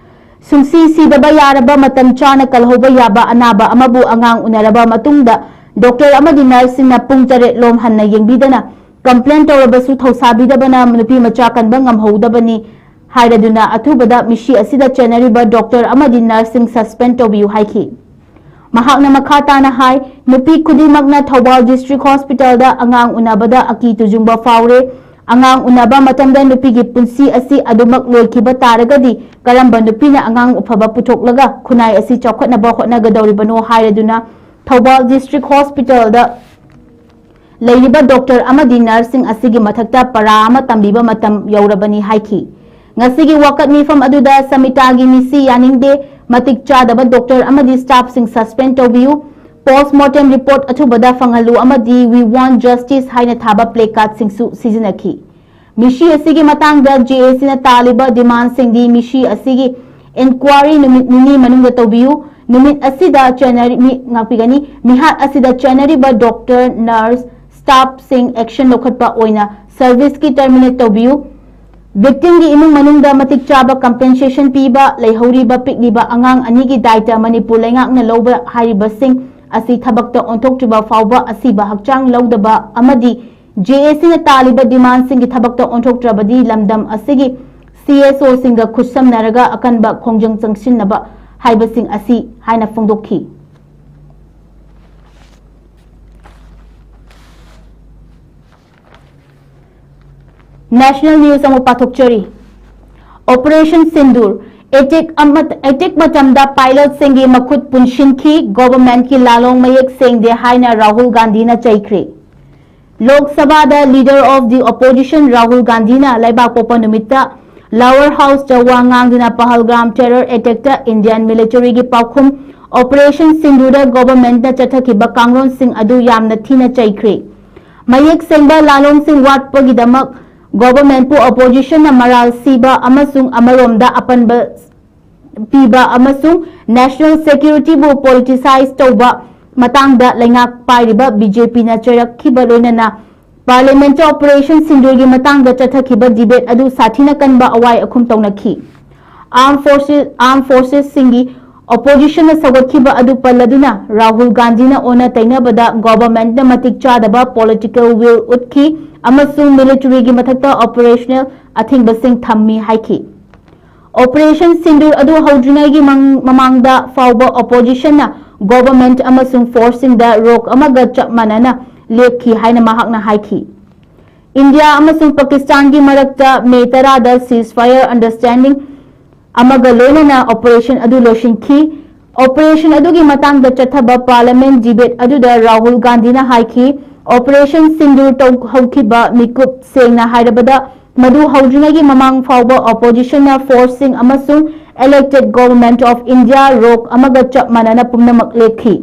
ꯁꯨꯡꯁꯤ ꯁꯤꯗꯕ ꯌꯥꯔꯕ ꯃꯇꯝ ꯆꯥꯅ ꯀꯜꯍꯧꯕ ꯌꯥꯕ ꯑꯅꯥꯕ ꯑꯃꯕꯨ ꯑꯉꯥꯡ ꯎꯅꯔꯕ ꯃꯇꯨꯡꯗ doctor ꯑꯃꯗꯤ nurseꯁꯤꯡꯅ ꯄꯨꯡ ꯇꯔꯦꯠ ꯂꯣꯝ ꯍꯟꯅ ꯌꯦꯡꯕꯤꯗꯅ complain ꯇꯧꯔꯕꯁꯨ ꯊꯧꯁꯥꯕꯤꯗꯕꯅ ꯅꯨꯄꯤ ꯃꯆꯥ ꯀꯟꯕ ꯉꯝꯍꯧꯗꯕꯅꯤ ꯍꯥꯏꯔꯗꯨꯅ ꯑꯊꯨꯕꯗ ꯃꯤꯁꯤ ꯑꯁꯤꯗ ꯆꯦꯟꯅꯔꯤꯕ doctor ꯑꯃꯗꯤ nurseꯁꯤꯡ suspend ꯇꯧꯕꯤꯌꯨ ꯍꯥꯏꯈꯤ꯫ ꯃꯍꯥꯛꯅ ꯃꯈꯥ ꯇꯥꯅ ꯍꯥꯏ, ꯅꯨꯄꯤ ꯈꯨꯗꯤꯡꯃꯛꯅ ꯊꯧꯕꯥꯜ ꯗꯤꯁꯇ꯭ꯔꯤꯛ ꯍꯣꯁꯄꯤꯇꯥꯜꯗ ꯑꯉꯥꯡ ꯎꯅꯕꯗ ꯑꯀꯤ ꯇꯨꯖꯨꯡꯕ ꯐꯥꯎꯔꯦ꯫ ꯑꯉꯥꯡ ꯎꯅꯕ ꯃꯇꯝꯗ ꯅꯨꯄꯤꯒꯤ ꯄꯨꯟꯁꯤ ꯑꯁꯤ ꯑꯗꯨꯃꯛ ꯂꯣꯏꯈꯤꯕ ꯇꯥꯔꯒꯗꯤ ꯀꯔꯝꯕ ꯅꯨꯄꯤꯅ ꯑꯉꯥꯡ ꯑꯐꯕ ꯄꯨꯊꯣꯛꯂꯒ ꯈꯨꯟꯅꯥꯏ ꯑꯁꯤ ꯆꯥꯎꯈꯠꯅꯕ ꯍꯣꯠꯅꯒꯗꯧꯔꯤꯕꯅꯣ ꯍꯥꯏꯔꯗꯨꯅ ꯊꯧꯕꯥꯜ ꯗꯤꯁꯇ꯭ꯔꯤꯛ ꯍꯣꯁꯄꯤꯇꯥꯜꯗ ꯂꯩꯔꯤꯕ ꯗꯣꯛꯇꯔ ꯑꯃꯗꯤ ꯅꯔꯁꯁꯤꯡ ꯑꯁꯤꯒꯤ ꯃꯊꯛꯇ ꯄꯔꯥ ꯑꯃ ꯇꯝꯕꯤꯕ ꯃꯇꯝ ꯌꯧꯔꯕꯅꯤ ꯍꯥꯏꯈꯤ꯫ ꯉꯁꯤꯒꯤ ꯋꯥꯀꯠ ꯃꯤꯐꯝ ꯑꯗꯨꯗ ꯁꯃꯤꯇꯥꯒꯤ ꯃꯤꯁꯤ ꯌꯥꯅꯤꯡꯗꯦ, ꯃꯇꯤꯛ ꯆꯥꯗꯕ ꯗꯣꯛꯇꯔ ꯑꯃꯗꯤ ꯁ꯭ꯇꯥꯐꯁꯤꯡ ꯁꯁꯄꯦꯟ ꯇꯧꯕꯤꯌꯨ, ꯄꯣꯁꯃꯣꯔꯇꯦꯝ ꯔꯤꯄꯣꯔꯠ ꯑꯊꯨꯕꯗ ꯐꯪꯍꯜꯂꯨ ꯑꯃꯗꯤ "We want justice" ꯍꯥꯏꯅ ꯊꯥꯕ ꯄ꯭ꯂꯦꯀꯥꯔꯗꯁꯤꯡꯁꯨ ꯁꯤꯖꯤꯟꯅꯈꯤ꯫ ꯃꯤꯁꯤ ꯑꯁꯤꯒꯤ ꯃꯇꯥꯡꯗ ꯖꯦ ꯑꯦ ꯁꯤꯅ ꯇꯥꯜꯂꯤꯕ ꯗꯤꯃꯥꯟꯁꯤꯡꯗꯤ ꯃꯤꯁꯤ ꯑꯁꯤꯒꯤ ꯏꯟꯀ꯭ꯋꯥꯔꯤ ꯅꯨꯃꯤꯠ ꯅꯤꯅꯤ ꯃꯅꯨꯡꯗ ꯇꯧꯕꯤꯌꯨ, ꯅꯨꯃꯤꯠ ꯑꯁꯤꯗ ꯆꯦꯟꯅꯔꯤ-, ꯃꯤ-, ꯉꯥꯛꯄꯤꯒꯅꯤ, ꯃꯤꯍꯥꯠ ꯑꯁꯤꯗ ꯆꯦꯟꯅꯔꯤꯕ ꯗꯣꯛꯇꯔ, ꯅꯔꯁ, ꯁ꯭ꯇꯥꯐꯁꯤꯡ ꯑꯦꯛꯁꯟ ꯂꯧꯈꯠꯄ ꯑꯣꯏꯅ ꯁꯔꯚꯤꯁꯀꯤ ꯇꯔꯃꯤꯅꯦꯠ ꯇꯧꯕꯤꯌꯨ꯫ ꯚꯤꯛꯇꯤꯝꯒꯤ ꯏꯃꯨꯡ ꯃꯅꯨꯡꯗ ꯃꯇꯤꯛ ꯆꯥꯕ ꯀꯝꯄꯦꯟꯁꯦꯁꯟ ꯄꯤꯕ, ꯂꯩꯍꯧꯔꯤꯕ ꯄꯤꯛꯂꯤꯕ ꯑꯉꯥꯡ ꯑꯅꯤꯒꯤ ꯗꯥꯏꯇ ꯃꯅꯤꯄꯨꯔ ꯂꯩꯉꯥꯛꯅ ꯂꯧꯕ ꯍꯥꯏꯔꯤꯕꯁꯤꯡ ꯑꯁꯤ ꯊꯕꯛꯇ ꯑꯣꯟꯊꯣꯛꯇ꯭ꯔꯤꯕ ꯐꯥꯎꯕ ꯑꯁꯤꯕ ꯍꯛꯆꯥꯡ ꯂꯧꯗꯕ ꯑꯃꯗꯤ ꯖꯦ ꯑꯦ ꯁꯤꯅ ꯇꯥꯜꯂꯤꯕ ꯗꯤꯃꯥꯟꯁꯤꯡꯒꯤ ꯊꯕꯛꯇ ꯑꯣꯟꯊꯣꯛꯇ꯭ꯔꯕꯗꯤ ꯂꯝꯗꯝ ꯑꯁꯤꯒꯤ ꯁꯤ ꯑꯦꯁ ꯑꯣꯁꯤꯡꯒ ꯈꯨꯠꯁꯝꯅꯔꯒ ꯑꯀꯟꯕ ꯈꯣꯡꯖꯪ ꯆꯪꯁꯤꯟꯅꯕ ꯍꯥꯏꯕꯁꯤꯡ ꯑꯁꯤ ꯍꯥꯏꯅ ꯐꯣꯡꯗꯣꯛꯈꯤ꯫ ꯅꯦꯁꯅꯦꯜ ꯅ꯭ꯌꯨꯁ ꯑꯃꯨꯛ ꯄꯥꯊꯣꯛꯆꯔꯤ꯫ ꯑꯣꯄꯔꯦꯁꯟ ꯁꯤꯟꯗꯨꯔ ꯑꯦꯇꯦꯛ ꯑꯃ-, ꯑꯦꯇꯦꯛ ꯃꯇꯝꯗ ꯄꯥꯏꯂꯠꯁꯤꯡꯒꯤ ꯃꯈꯨꯠ ꯄꯨꯟꯁꯤꯟꯈꯤ, ꯒꯣꯚꯔꯟꯃꯦꯟꯠꯀꯤ ꯂꯥꯂꯣꯡ ꯃꯌꯦꯛ ꯁꯦꯡꯗꯦ ꯍꯥꯏꯅ ꯔꯥꯍꯨꯜ ꯒꯥꯟꯙꯤꯅ ꯆꯩꯈ꯭ꯔꯦ꯫ ꯂꯣꯛ ꯁꯚꯥꯗ leader of the opposition Rahul ꯒꯥꯟꯙꯤꯅ ꯂꯩꯕꯥꯛꯄꯣꯛꯄ ꯅꯨꯃꯤꯠꯇ ꯂꯥꯋꯔ ꯍꯥꯎꯁꯇ ꯋꯥ ꯉꯥꯡꯗꯨꯅ ꯄꯍꯜꯒꯥꯝ ꯇꯦꯔꯔ ꯑꯦꯇꯦꯛꯇ ꯏꯟꯗꯤꯌꯟ ꯃꯤꯂꯤꯇꯔꯤꯒꯤ ꯄꯥꯎꯈꯨꯝ ꯑꯣꯄꯔꯦꯁꯟ ꯁꯤꯟꯗꯨꯔꯗ ꯒꯣꯚꯔꯟꯃꯦꯟꯠꯅ ꯆꯠꯊꯈꯤꯕ ꯀꯥꯡꯂꯣꯟꯁꯤꯡ ꯑꯗꯨ ꯌꯥꯝꯅ ꯊꯤꯅ ꯆꯩꯈ꯭ꯔꯦ꯫ ꯃꯌꯦꯛ ꯁꯦꯡꯕ ꯂꯥꯂꯣꯡꯁꯤꯡ ꯋꯥꯠꯄꯒꯤꯗꯃꯛ ꯒꯣꯚꯔꯟꯃꯦꯟꯠꯄꯨ ꯑꯣꯄꯣꯖꯤꯁꯟꯅ ꯃꯔꯥꯜ ꯁꯤꯕ ꯑꯃꯁꯨꯡ ꯑꯃꯔꯣꯝꯗ ꯑꯄꯟꯕ ꯄꯤꯕ ꯑꯃꯁꯨꯡ ꯅꯦꯁꯅꯦꯜ ꯁꯦꯀ꯭ꯌꯨꯔꯤꯇꯤꯕꯨ ꯄꯣꯂꯤꯇꯤꯁꯥꯏꯖ ꯇꯧꯕ ꯃꯇꯥꯡꯗ ꯂꯩꯉꯥꯛ ꯄꯥꯏꯔꯤꯕ ꯕꯤ ꯖꯦ ꯄꯤꯅ ꯆꯩꯔꯛꯈꯤꯕ ꯂꯣꯏꯅꯅ ꯄꯥꯔꯂꯤꯌꯥꯃꯦꯟꯠꯇ ꯑꯣꯄꯔꯦꯁꯟ ꯁꯤꯟꯗꯨꯔꯒꯤ ꯃꯇꯥꯡꯗ ꯆꯠꯊꯈꯤꯕ ꯗꯤꯕꯦꯠ ꯑꯗꯨ ꯁꯥꯊꯤꯅ ꯀꯟꯕ ꯑꯋꯥꯏ ꯑꯈꯨꯝ ꯇꯧꯅꯈꯤ꯫ ꯑꯥꯔꯝ ꯐꯣꯔꯁꯦꯁ, ꯑꯥꯔꯝ ꯐꯣꯔꯁꯦꯁꯁꯤꯡꯒꯤ ꯑꯣꯄꯣꯖꯤꯁꯟꯅ ꯁꯧꯒꯠꯈꯤꯕ ꯑꯗꯨ ꯄꯜꯂꯗꯨꯅ ꯔꯥꯍꯨꯜ ꯒꯥꯟꯙꯤꯅ ꯑꯣꯟꯅ ꯇꯩꯅꯕꯗ ꯒꯣꯚꯔꯟꯃꯦꯟꯠꯅ ꯃꯇꯤꯛ ꯆꯥꯗꯕ ꯄꯣꯂꯤꯇꯤꯀꯦꯜ ꯋꯤꯜ ꯎꯠꯈꯤ ꯑꯃꯁꯨꯡ ꯃꯤꯂꯤꯇꯔꯤꯒꯤ ꯃꯊꯛꯇ ꯑꯣꯄꯔꯦꯁꯅꯦꯜ ꯑꯊꯤꯡꯕꯁꯤꯡ ꯊꯝꯃꯤ ꯍꯥꯏꯈꯤ꯫ Operation Sindoor ꯑꯗꯨ ꯍꯧꯗ꯭ꯔꯤꯉꯩꯒꯤ ꯃꯃꯥꯡꯗ ꯐꯥꯎꯕ oppositionꯅ government ꯑꯃꯁꯨꯡ forceꯁꯤꯡꯗ ꯔꯣꯛ ꯑꯃꯒ ꯆꯞ ꯃꯥꯟꯅꯅ ꯂꯦꯞꯈꯤ ꯍꯥꯏꯅ ꯃꯍꯥꯛꯅ ꯍꯥꯏꯈꯤ꯫ ꯏꯟꯗꯤꯌꯥ ꯑꯃꯁꯨꯡ ꯄꯥꯀꯤꯁꯇꯥꯟꯒꯤ ꯃꯔꯛꯇ ꯃꯦ ꯇꯔꯥꯗ ceasefire understanding ꯑꯃꯒ ꯂꯣꯏꯅꯅ operation ꯑꯗꯨ ꯂꯣꯏꯁꯤꯟꯈꯤ꯫ Operation ꯑꯗꯨꯒꯤ ꯃꯇꯥꯡꯗ ꯆꯠꯊꯕ parliament debate ꯑꯗꯨꯗ ꯔꯥꯍꯨꯜ ꯒꯥꯟꯙꯤꯅ ꯍꯥꯏꯈꯤ, Operation Sindoor ꯇꯧꯍꯧꯈꯤꯕ ꯃꯤꯀꯨꯞ ꯁꯦꯡꯅ ꯍꯥꯏꯔꯕꯗ ꯃꯗꯨ ꯍꯧꯗ꯭ꯔꯤꯉꯩꯒꯤ ꯃꯃꯥꯡ ꯐꯥꯎꯕ oppositionꯅ forceꯁꯤꯡ ꯑꯃꯁꯨꯡ elected government of India rock ꯑꯃꯒ ꯆꯞ ꯃꯥꯟꯅꯅ ꯄꯨꯝꯅꯃꯛ ꯂꯦꯞꯈꯤ꯫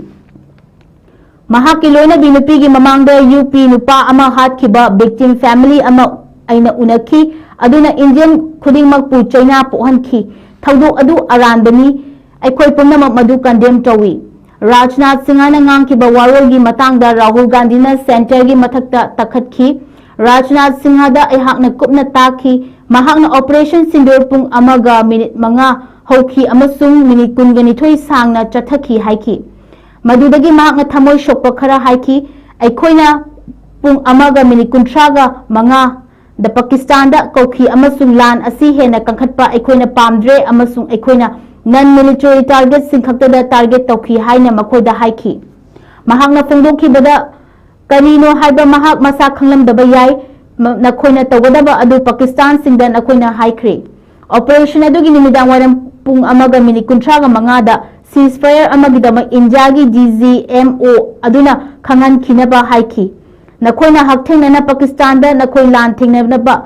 ꯃꯍꯥꯛꯀꯤ ꯂꯣꯏꯅꯕꯤ ꯅꯨꯄꯤꯒꯤ ꯃꯃꯥꯡꯗ ꯌꯨ ꯄꯤ ꯅꯨꯄꯥ ꯑꯃ ꯍꯥꯠꯈꯤꯕ victim family ꯑꯃ ꯑꯩꯅ ꯎꯅꯈꯤ, ꯑꯗꯨꯅ Indian ꯈꯨꯗꯤꯡꯃꯛꯄꯨ ꯆꯩꯅꯥ ꯄꯣꯛꯍꯟꯈꯤ꯫ ꯊꯧꯗꯣꯛ ꯑꯗꯨ ꯑꯔꯥꯟꯕꯅꯤ꯫ ꯑꯩꯈꯣꯏ ꯄꯨꯝꯅꯃꯛ ꯃꯗꯨ condemn ꯇꯧꯏ꯫ ꯔꯥꯖꯅꯥꯊ ꯁꯤꯡꯍꯅ ꯉꯥꯡꯈꯤꯕ ꯋꯥꯔꯣꯜꯒꯤ ꯃꯇꯥꯡꯗ ꯔꯥꯍꯨꯜ ꯒꯥꯟꯙꯤꯅ centreꯒꯤ ꯃꯊꯛꯇ ꯇꯛꯈꯠꯈꯤ꯫ ꯔꯥꯖꯅꯥꯊ ꯁꯤꯡꯍꯗ ꯑꯩꯍꯥꯛꯅ ꯀꯨꯞꯅ ꯇꯥꯛꯈꯤ꯫ ꯃꯍꯥꯛꯅ Operation Sindoor ꯄꯨꯡ ꯑꯃꯒ ꯃꯤꯅꯤꯠ ꯃꯉꯥ ꯍꯧꯈꯤ ꯑꯃꯁꯨꯡ ꯃꯤꯅꯤꯠ ꯀꯨꯟꯒ ꯅꯤꯊꯣꯏ ꯁꯥꯡꯅ ꯆꯠꯊꯈꯤ ꯍꯥꯏꯈꯤ꯫ ꯃꯗꯨꯗꯒꯤ ꯃꯍꯥꯛꯅ ꯊꯃꯣꯏ ꯁꯣꯛꯄ ꯈꯔ ꯍꯥꯏꯈꯤ꯫ ꯑꯩꯈꯣꯏꯅ ꯄꯨꯡ ꯑꯃꯒ ꯃꯤꯅꯤꯠ ꯀꯨꯟꯊ꯭ꯔꯥꯒ ꯃꯉꯥꯗ ꯄꯥꯀꯤꯁꯇꯥꯟꯗ ꯀꯧꯈꯤ ꯑꯃꯁꯨꯡ ꯂꯥꯟ ꯑꯁꯤ ꯍꯦꯟꯅ ꯀꯟꯈꯠꯄ ꯑꯩꯈꯣꯏꯅ ꯄꯥꯝꯗ꯭ꯔꯦ ꯑꯃꯁꯨꯡ ꯑꯩꯈꯣꯏꯅ non military targetꯁꯤꯡ ꯈꯛꯇꯗ target ꯇꯧꯈꯤ ꯍꯥꯏꯅ ꯃꯈꯣꯏꯗ ꯍꯥꯏꯈꯤ꯫ ꯃꯍꯥꯛꯅ ꯐꯣꯡꯗꯣꯛꯈꯤꯕꯗ ꯀꯔꯤꯅꯣ ꯍꯥꯏꯕ ꯃꯍꯥꯛ ꯃꯁꯥ ꯈꯪꯂꯝꯗꯕ ꯌꯥꯏ꯫ ꯅꯈꯣꯏꯅ ꯇꯧꯒꯗꯕ ꯑꯗꯨ ꯄꯥꯀꯤꯁꯇꯥꯟꯁꯤꯡꯗ ꯅꯈꯣꯏꯅ ꯍꯥꯏꯈ꯭ꯔꯦ꯫ Operation ꯑꯗꯨꯒꯤ ꯅꯨꯃꯤꯗꯥꯡ ꯋꯥꯏꯔꯝ ꯄꯨꯡ ꯑꯃꯒ ꯃꯤꯅꯤꯠ ꯀꯨꯟꯊ꯭ꯔꯥꯒ ꯃꯉꯥꯗ ceasefire ꯑꯃꯒꯤꯗꯃꯛ ꯏꯟꯗꯤꯌꯥꯒꯤ D G M O ꯑꯗꯨꯅ ꯈꯪꯍꯟꯈꯤꯅꯕ ꯍꯥꯏꯈꯤ꯫ ꯅꯈꯣꯏꯅ ꯍꯛꯊꯦꯡꯅꯅ ꯄꯥꯀꯤꯁꯇꯥꯟꯗ ꯅꯈꯣꯏ ꯂꯥꯟ ꯊꯦꯡꯅꯅꯕ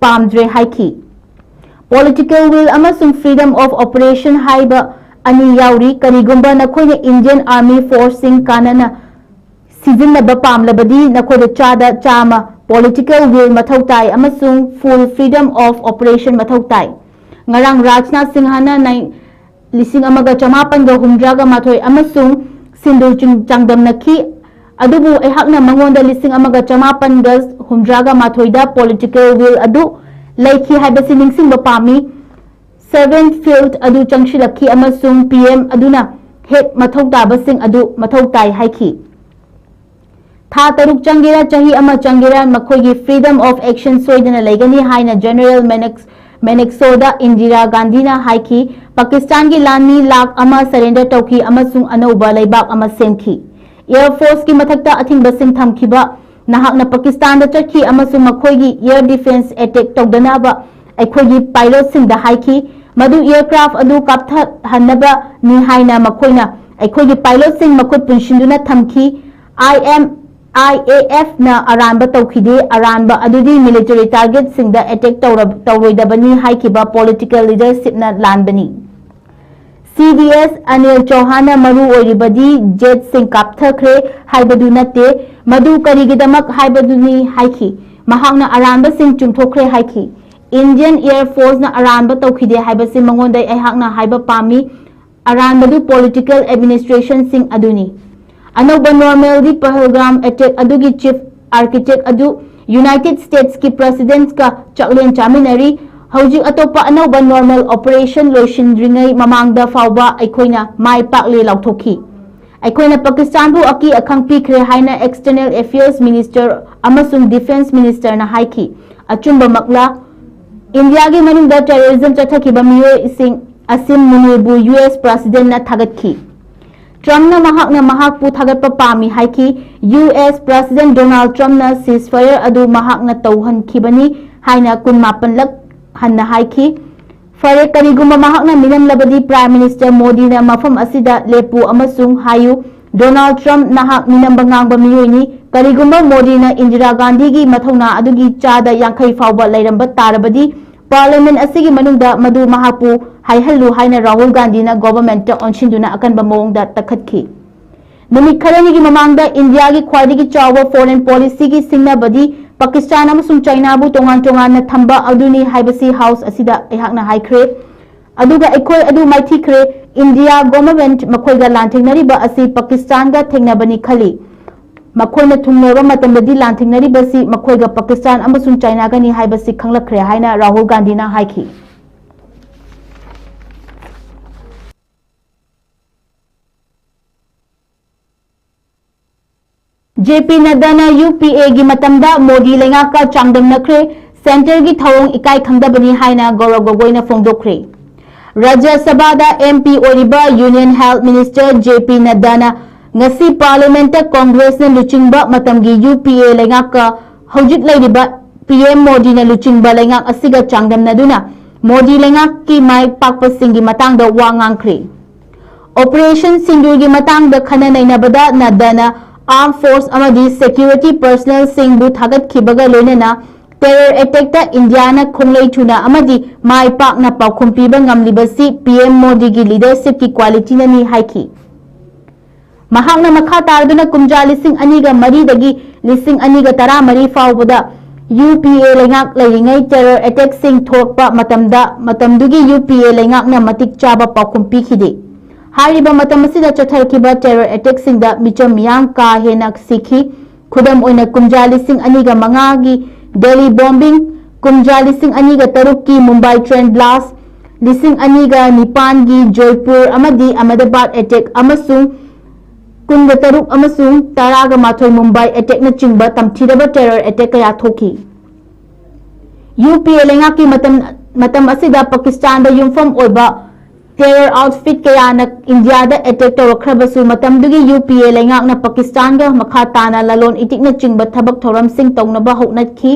ꯄꯥꯝꯗ꯭ꯔꯦ ꯍꯥꯏꯈꯤ꯫ Political will ꯑꯃꯁꯨꯡ freedom of operation ꯍꯥꯏꯕ ꯑꯅꯤ ꯌꯥꯎꯔꯤ꯫ ꯀꯔꯤꯒꯨꯝꯕ ꯅꯈꯣꯏꯅ Indian Army Forceꯁꯤꯡ ꯀꯥꯟꯅꯅ ꯁꯤꯖꯤꯟꯅꯕ ꯄꯥꯝꯂꯕꯗꯤ ꯅꯈꯣꯏꯗ ꯆꯥꯗ ꯆꯥꯝꯃ political will ꯃꯊꯧ ꯇꯥꯏ ꯑꯃꯁꯨꯡ full freedom of operation ꯃꯊꯧ ꯇꯥꯏ꯫ ꯉꯔꯥꯡ ꯔꯥꯖꯅꯥꯊ ꯁꯤꯡꯍꯅ ꯂꯤꯁꯤꯡ ꯑꯃꯒ ꯆꯃꯥꯄꯟꯒ ꯍꯨꯝꯗ꯭ꯔꯥꯒ ꯃꯥꯊꯣꯏ ꯑꯃꯁꯨꯡ ꯁꯤꯟꯗꯨꯔ ꯆꯥꯡꯗꯝꯅꯈꯤ, ꯑꯗꯨꯕꯨ ꯑꯩꯍꯥꯛꯅ ꯃꯉꯣꯟꯗ ꯂꯤꯁꯤꯡ ꯑꯃꯒ ꯆꯃꯥꯄꯟꯒ ꯍꯨꯝꯗ꯭ꯔꯥꯒ ꯃꯥꯊꯣꯏꯗ political will ꯑꯗꯨ ꯂꯩꯈꯤ ꯍꯥꯏꯕꯁꯤ ꯅꯤꯡꯁꯤꯡꯕ ꯄꯥꯝꯃꯤ꯫ Seventh Field ꯑꯗꯨ ꯆꯪꯁꯤꯜꯂꯛꯈꯤ ꯑꯃꯁꯨꯡ P M ꯑꯗꯨꯅ ꯍꯦꯛ ꯃꯊꯧ ꯇꯥꯕꯁꯤꯡ ꯑꯗꯨ ꯃꯊꯧ ꯇꯥꯏ ꯍꯥꯏꯈꯤ꯫ ꯊꯥ ꯇꯔꯨꯛ ꯆꯪꯒꯦꯔꯥ, ꯆꯍꯤ ꯑꯃ ꯆꯪꯒꯦꯔꯥ, ꯃꯈꯣꯏꯒꯤ freedom of action ꯁꯣꯏꯗꯅ ꯂꯩꯒꯅꯤ ꯍꯥꯏꯅ General Mannix ꯃꯦꯅꯦꯛꯁꯣꯗ ꯏꯟꯗꯤꯔꯥ ꯒꯥꯟꯙꯤꯅ ꯍꯥꯏꯈꯤ, ꯄꯥꯀꯤꯁꯇꯥꯟꯒꯤ ꯂꯥꯟꯃꯤ ꯂꯥꯈ ꯑꯃ ꯁꯔꯦꯟꯗꯔ ꯇꯧꯈꯤ ꯑꯃꯁꯨꯡ ꯑꯅꯧꯕ ꯂꯩꯕꯥꯛ ꯑꯃ ꯁꯦꯝꯈꯤ꯫ ꯑꯦꯌꯔ ꯐꯣꯔꯁꯀꯤ ꯃꯊꯛꯇ ꯑꯊꯤꯡꯕꯁꯤꯡ ꯊꯝꯈꯤꯕ ꯅꯍꯥꯛꯅ ꯄꯥꯀꯤꯁꯇꯥꯟꯗ ꯆꯠꯈꯤ ꯑꯃꯁꯨꯡ ꯃꯈꯣꯏꯒꯤ ꯑꯦꯌꯔ ꯗꯤꯐꯦꯟꯁ ꯑꯦꯇꯦꯛ ꯇꯧꯗꯅꯕ ꯑꯩꯈꯣꯏꯒꯤ ꯄꯥꯏꯂꯣꯠꯁꯤꯡꯗ ꯍꯥꯏꯈꯤ꯫ ꯃꯗꯨ ꯑꯦꯌꯔꯀ꯭ꯔꯥꯐ ꯑꯗꯨ ꯀꯥꯞꯊꯍꯟꯅꯕꯅꯤ ꯍꯥꯏꯅ ꯃꯈꯣꯏꯅ ꯑꯩꯈꯣꯏꯒꯤ ꯄꯥꯏꯂꯣꯠꯁꯤꯡ ꯃꯈꯨꯠ ꯄꯨꯟꯁꯤꯟꯗꯨꯅ ꯊꯝꯈꯤ꯫ ꯑꯥꯏ ꯑꯦꯝ, ꯑꯥꯏ ꯑꯦ ꯑꯦꯐꯅ ꯑꯔꯥꯟꯕ ꯇꯧꯈꯤꯗꯦ꯫ ꯑꯔꯥꯟꯕ ꯑꯗꯨꯗꯤ ꯃꯤꯂꯤꯇꯔꯤ ꯇꯥꯔꯒꯦꯠꯁꯤꯡꯗ ꯑꯦꯇꯦꯛ ꯇꯧꯔ-, ꯇꯧꯔꯣꯏꯗꯕꯅꯤ ꯍꯥꯏꯈꯤꯕ ꯄꯣꯂꯤꯇꯤꯀꯦꯜ ꯂꯤꯗꯔꯁꯤꯞꯅ ꯂꯥꯟꯕꯅꯤ꯫ ꯁꯤ ꯗꯤ ꯑꯦꯁ ꯑꯅꯤꯜ ꯆꯧꯍꯥꯟꯅ ꯃꯔꯨ ꯑꯣꯏꯔꯤꯕꯗꯤ ꯖꯦꯠꯁꯤꯡ ꯀꯥꯞꯊꯈ꯭ꯔꯦ ꯍꯥꯏꯕꯗꯨ ꯅꯠꯇꯦ꯫ ꯃꯗꯨ ꯀꯔꯤꯒꯤꯗꯃꯛ ꯍꯥꯏꯕꯗꯨꯅꯤ ꯍꯥꯏꯈꯤ꯫ ꯃꯍꯥꯛꯅ ꯑꯔꯥꯟꯕꯁꯤꯡ ꯆꯨꯝꯊꯣꯛꯈ꯭ꯔꯦ ꯍꯥꯏꯈꯤ꯫ ꯏꯟꯗꯤꯌꯟ ꯑꯦꯌꯔ ꯐꯣꯔꯁꯅ ꯑꯔꯥꯟꯕ ꯇꯧꯈꯤꯗꯦ ꯍꯥꯏꯕꯁꯤ ꯃꯉꯣꯟꯗ ꯑꯩꯍꯥꯛꯅ ꯍꯥꯏꯕ ꯄꯥꯝꯃꯤ꯫ ꯑꯔꯥꯟꯕꯗꯨ ꯄꯣꯂꯤꯇꯤꯀꯦꯜ ꯑꯦꯗꯃꯤꯅꯤꯁꯇ꯭ꯔꯦꯁꯟꯁꯤꯡ ꯑꯗꯨꯅꯤ꯫ ꯑꯅꯧꯕ ꯅꯣꯔꯃꯦꯜꯗꯤ ꯄꯍꯜꯒꯥꯝ ꯑꯦꯇꯦꯛ ꯑꯗꯨꯒꯤ ꯆꯤꯐ ꯑꯥꯔꯀꯤꯇꯦꯛ ꯑꯗꯨ ꯌꯨꯅꯥꯏꯇꯦꯗ ꯁ꯭ꯇꯦꯠꯁꯀꯤ ꯄ꯭ꯔꯦꯁꯤꯗꯦꯟꯠꯀ ꯆꯥꯛꯂꯦꯟ ꯆꯥꯃꯤꯟꯅꯔꯤ꯫ ꯍꯧꯖꯤꯛ ꯑꯇꯣꯞꯄ ꯑꯅꯧꯕ ꯅꯣꯔꯃꯦꯜ ꯑꯣꯄꯔꯦꯁꯟ ꯂꯣꯏꯁꯤꯟꯗ꯭ꯔꯤꯉꯩ ꯃꯃꯥꯡꯗ ꯐꯥꯎꯕ ꯑꯩꯈꯣꯏꯅ ꯃꯥꯏ ꯄꯥꯛꯂꯦ ꯂꯥꯎꯊꯣꯛꯈꯤ꯫ ꯑꯩꯈꯣꯏꯅ ꯄꯥꯀꯤꯁꯇꯥꯟꯕꯨ ꯑꯀꯤ ꯑꯈꯪ ꯄꯤꯈ꯭ꯔꯦ ꯍꯥꯏꯅ ꯑꯦꯛꯁꯇꯔꯅꯦꯜ ꯑꯦꯐꯤꯌꯔꯁ ꯃꯤꯅꯤꯁꯇꯔ ꯑꯃꯁꯨꯡ ꯗꯤꯐꯦꯟꯁ ꯃꯤꯅꯤꯁꯇꯔꯅ ꯍꯥꯏꯈꯤ꯫ ꯑꯆꯨꯝꯕꯃꯛꯂꯥ? ꯏꯟꯗꯤꯌꯥꯒꯤ ꯃꯅꯨꯡꯗ ꯇꯦꯔꯣꯔꯤꯖꯝ ꯆꯠꯊꯈꯤꯕ ꯃꯤꯑꯣꯏꯁꯤꯡ ꯑꯁꯤꯝ ꯃꯨꯅꯤꯔꯕꯨ ꯌꯨ ꯑꯦꯁ ꯄ꯭ꯔꯦꯁꯤꯗꯦꯟꯠꯅ ꯊꯥꯒꯠꯈꯤ꯫ ꯇ꯭ꯔꯝꯞꯅ ꯃꯍꯥꯛꯅ ꯃꯍꯥꯛꯄꯨ ꯊꯥꯒꯠꯄ ꯄꯥꯝꯃꯤ ꯍꯥꯏꯈꯤ꯫ ꯌꯨ ꯑꯦꯁ ꯄ꯭ꯔꯦꯁꯤꯗꯦꯟꯠ ꯗꯣꯅꯥꯜꯗ ꯇ꯭ꯔꯝꯞꯅ ꯁꯤꯖꯐꯥꯌꯔ ꯑꯗꯨ ꯃꯍꯥꯛꯅ ꯇꯧꯍꯟꯈꯤꯕꯅꯤ ꯍꯥꯏꯅ ꯀꯨꯟꯃꯥꯄꯟꯂꯛ ꯍꯟꯅ ꯍꯥꯏꯈꯤ꯫ ꯐꯔꯦ, ꯀꯔꯤꯒꯨꯝꯕ ꯃꯍꯥꯛꯅ ꯃꯤꯅꯝꯂꯕꯗꯤ, ꯄ꯭ꯔꯥꯏꯝ ꯃꯤꯅꯤꯁꯇꯔ ꯃꯣꯗꯤꯅ ꯃꯐꯝ ꯑꯁꯤꯗ ꯂꯦꯞꯄꯨ ꯑꯃꯁꯨꯡ ꯍꯥꯏꯌꯨ, "ꯗꯣꯅꯥꯜꯗ ꯇ꯭ꯔꯝꯞ, ꯅꯍꯥꯛ ꯃꯤꯅꯝꯕ ꯉꯥꯡꯕ ꯃꯤꯑꯣꯏꯅꯤ"꯫ ꯀꯔꯤꯒꯨꯝꯕ ꯃꯣꯗꯤꯅ ꯏꯟꯗꯤꯔꯥ ꯒꯥꯟꯙꯤꯒꯤ ꯃꯊꯧꯅꯥ ꯑꯗꯨꯒꯤ ꯆꯥꯗ ꯌꯥꯡꯈꯩ ꯐꯥꯎꯕ ꯂꯩꯔꯝꯕ ꯇꯥꯔꯕꯗꯤ, ꯄꯥꯔꯂꯤꯌꯥꯃꯦꯟꯠ ꯑꯁꯤꯒꯤ ꯃꯅꯨꯡꯗ ꯃꯗꯨ ꯃꯍꯥꯛꯄꯨ ꯍꯥꯏꯍꯜꯂꯨ ꯍꯥꯏꯅ ꯔꯥꯍꯨꯜ ꯒꯥꯟꯙꯤꯅ ꯒꯣꯚꯔꯟꯃꯦꯟꯠꯇ ꯑꯣꯟꯁꯤꯟꯗꯨꯅ ꯑꯀꯟꯕ ꯃꯑꯣꯡꯗ ꯇꯛꯈꯠꯈꯤ꯫ ꯅꯨꯃꯤꯠ ꯈꯔꯅꯤꯒꯤ ꯃꯃꯥꯡꯗ ꯏꯟꯗꯤꯌꯥꯒꯤ ꯈ꯭ꯋꯥꯏꯗꯒꯤ ꯆꯥꯎꯕ ꯐꯣꯔꯦꯟ ꯄꯣꯂꯤꯁꯤꯒꯤ ꯁꯤꯡꯅꯕꯗꯤ ꯄꯥꯀꯤꯁꯇꯥꯟ ꯑꯃꯁꯨꯡ ꯆꯥꯏꯅꯥꯕꯨ ꯇꯣꯉꯥꯟ ꯇꯣꯉꯥꯟꯅ ꯊꯝꯕ ꯑꯗꯨꯅꯤ ꯍꯥꯏꯕꯁꯤ ꯍꯥꯎꯁ ꯑꯁꯤꯗ ꯑꯩꯍꯥꯛꯅ ꯍꯥꯏꯈ꯭ꯔꯦ꯫ ꯑꯗꯨꯒ ꯑꯩꯈꯣꯏ ꯑꯗꯨ ꯃꯥꯏꯊꯤꯈ꯭ꯔꯦ꯫ ꯏꯟꯗꯤꯌꯥ ꯒꯣꯚꯔꯟꯃꯦꯟꯠ ꯃꯈꯣꯏꯒ ꯂꯥꯟꯊꯦꯡꯅꯔꯤꯕ ꯑꯁꯤ ꯄꯥꯀꯤꯁꯇꯥꯟꯒ ꯊꯦꯡꯅꯕꯅꯤ ꯈꯜꯂꯤ꯫ ꯃꯈꯣꯏꯅ ꯊꯨꯡꯂꯕ ꯃꯇꯝꯗꯗꯤ ꯂꯥꯟꯊꯦꯡꯅꯔꯤꯕꯁꯤ ꯃꯈꯣꯏꯒ ꯄꯥꯀꯤꯁꯇꯥꯟ ꯑꯃꯁꯨꯡ ꯆꯥꯏꯅꯥꯒꯅꯤ ꯍꯥꯏꯕꯁꯤ ꯈꯪꯂꯛꯈ꯭ꯔꯦ ꯍꯥꯏꯅ ꯔꯥꯍꯨꯜ ꯒꯥꯟꯙꯤꯅ ꯍꯥꯏꯈꯤ꯫ ꯖꯦ ꯄꯤ ꯅꯗ꯭ꯗꯥꯅ ꯌꯨ ꯄꯤ ꯑꯦꯒꯤ ꯃꯇꯝꯗ ꯃꯣꯗꯤ ꯂꯩꯉꯥꯛꯀ ꯆꯥꯡꯗꯝꯅꯈ꯭ꯔꯦ꯫ ꯁꯦꯟꯇꯔꯒꯤ ꯊꯧꯑꯣꯡ ꯏꯀꯥꯏ ꯈꯪꯗꯕꯅꯤ ꯍꯥꯏꯅ ꯒꯧꯔꯕ ꯒꯣꯒꯣꯏꯅ ꯐꯣꯡꯗꯣꯛꯈ꯭ꯔꯦ꯫ ꯔꯥꯖ꯭ꯌ ꯁꯚꯥꯗ M P ꯑꯣꯏꯔꯤꯕ Union Health Minister J P Naddaꯅ ꯉꯁꯤ Parliamentꯇ Congressꯅ ꯂꯨꯆꯤꯡꯕ ꯃꯇꯝꯒꯤ U P A ꯂꯩꯉꯥꯛꯀ ꯍꯧꯖꯤꯛ ꯂꯩꯔꯤꯕ P M Modiꯅ ꯂꯨꯆꯤꯡꯕ ꯂꯩꯉꯥꯛ ꯑꯁꯤꯒ ꯆꯥꯡꯗꯝꯅꯗꯨꯅ ꯃꯣꯗꯤ ꯂꯩꯉꯥꯛꯀꯤ ꯃꯥꯏ ꯄꯥꯛꯄꯁꯤꯡꯒꯤ ꯃꯇꯥꯡꯗ ꯋꯥ ꯉꯥꯡꯈ꯭ꯔꯦ꯫ Operation ꯁꯤꯟꯗꯨꯔꯒꯤ ꯃꯇꯥꯡꯗ ꯈꯟꯅ ꯅꯩꯅꯕꯗ ꯅꯗ꯭ꯗꯥꯅ armed force ꯑꯃꯗꯤ security personnelꯁꯤꯡꯕꯨ ꯊꯥꯒꯠꯈꯤꯕꯒ ꯂꯣꯏꯅꯅ terror attackꯇ ꯏꯟꯗꯤꯌꯥꯅ ꯈꯣꯡꯂꯩ ꯊꯨꯅ ꯑꯃꯗꯤ ꯃꯥꯏ ꯄꯥꯛꯅ ꯄꯥꯎꯈꯨꯝ ꯄꯤꯕ ꯉꯝꯂꯤꯕꯁꯤ P M ꯃꯣꯗꯤꯒꯤ leadershipꯀꯤ qualityꯅꯅꯤ ꯍꯥꯏꯈꯤ꯫ ꯃꯍꯥꯛꯅ ꯃꯈꯥ ꯇꯥꯗꯨꯅ ꯀꯨꯝꯖꯥ ꯂꯤꯁꯤꯡ ꯑꯅꯤꯒ ꯃꯔꯤꯗꯒꯤ ꯂꯤꯁꯤꯡ ꯑꯅꯤꯒ ꯇꯔꯥꯃꯔꯤ ꯐꯥꯎꯕꯗ U P A ꯂꯩꯉꯥꯛ ꯂꯩꯔꯤꯉꯩ terror attackꯁꯤꯡ ꯊꯣꯛꯄ ꯃꯇꯝꯗ ꯃꯇꯝꯗꯨꯒꯤ U P A ꯂꯩꯉꯥꯛꯅ ꯃꯇꯤꯛ ꯆꯥꯕ ꯄꯥꯎꯈꯨꯝ ꯄꯤꯈꯤꯗꯦ꯫ ꯍꯥꯏꯔꯤꯕ ꯃꯇꯝ ꯑꯁꯤꯗ ꯆꯠꯊꯔꯛꯈꯤꯕ terror attackꯁꯤꯡꯗ ꯃꯤꯆꯝ ꯃꯤꯌꯥꯝ ꯀꯥ ꯍꯦꯟꯅ ꯁꯤꯈꯤ꯫ ꯈꯨꯗꯝ ꯑꯣꯏꯅ ꯀꯨꯝꯖꯥ ꯂꯤꯁꯤꯡ ꯑꯅꯤꯒ ꯃꯉꯥꯒꯤ Delhi bombing, ꯀꯨꯝꯖꯥ ꯂꯤꯁꯤꯡ ꯑꯅꯤꯒ ꯇꯔꯨꯛꯀꯤ Mumbai train blast, ꯂꯤꯁꯤꯡ ꯑꯅꯤꯒ ꯅꯤꯄꯥꯟꯒꯤ Jaipur ꯑꯃꯗꯤ Ahmedabad attack ꯑꯃꯁꯨꯡ ꯀꯨꯟꯒ ꯇꯔꯨꯛ ꯑꯃꯁꯨꯡ ꯇꯔꯥꯒ ꯃꯥꯊꯣꯏ Mumbai attackꯅꯆꯤꯡꯕ ꯇꯝꯊꯤꯔꯕ terror attack ꯀꯌꯥ ꯊꯣꯛꯈꯤ꯫ U P A ꯂꯩꯉꯥꯛꯀꯤ ꯃꯇꯝ, ꯃꯇꯝ ꯑꯁꯤꯗ ꯄꯥꯀꯤꯁꯇꯥꯟꯗ ꯌꯨꯝꯐꯝ ꯑꯣꯏꯕ terror outfit ꯀꯌꯥꯅ ꯏꯟꯗꯤꯌꯥꯗ attack ꯇꯧꯔꯛꯈ꯭ꯔꯕꯁꯨ, ꯃꯇꯝꯗꯨꯒꯤ U P A ꯂꯩꯉꯥꯛꯅ ꯄꯥꯀꯤꯁꯇꯥꯟꯒ ꯃꯈꯥ ꯇꯥꯅ ꯂꯂꯣꯟ ꯏꯇꯤꯛꯅꯆꯤꯡꯕ ꯊꯕꯛ ꯊꯧꯔꯝꯁꯤꯡ ꯇꯧꯅꯕ ꯍꯧꯅꯈꯤ꯫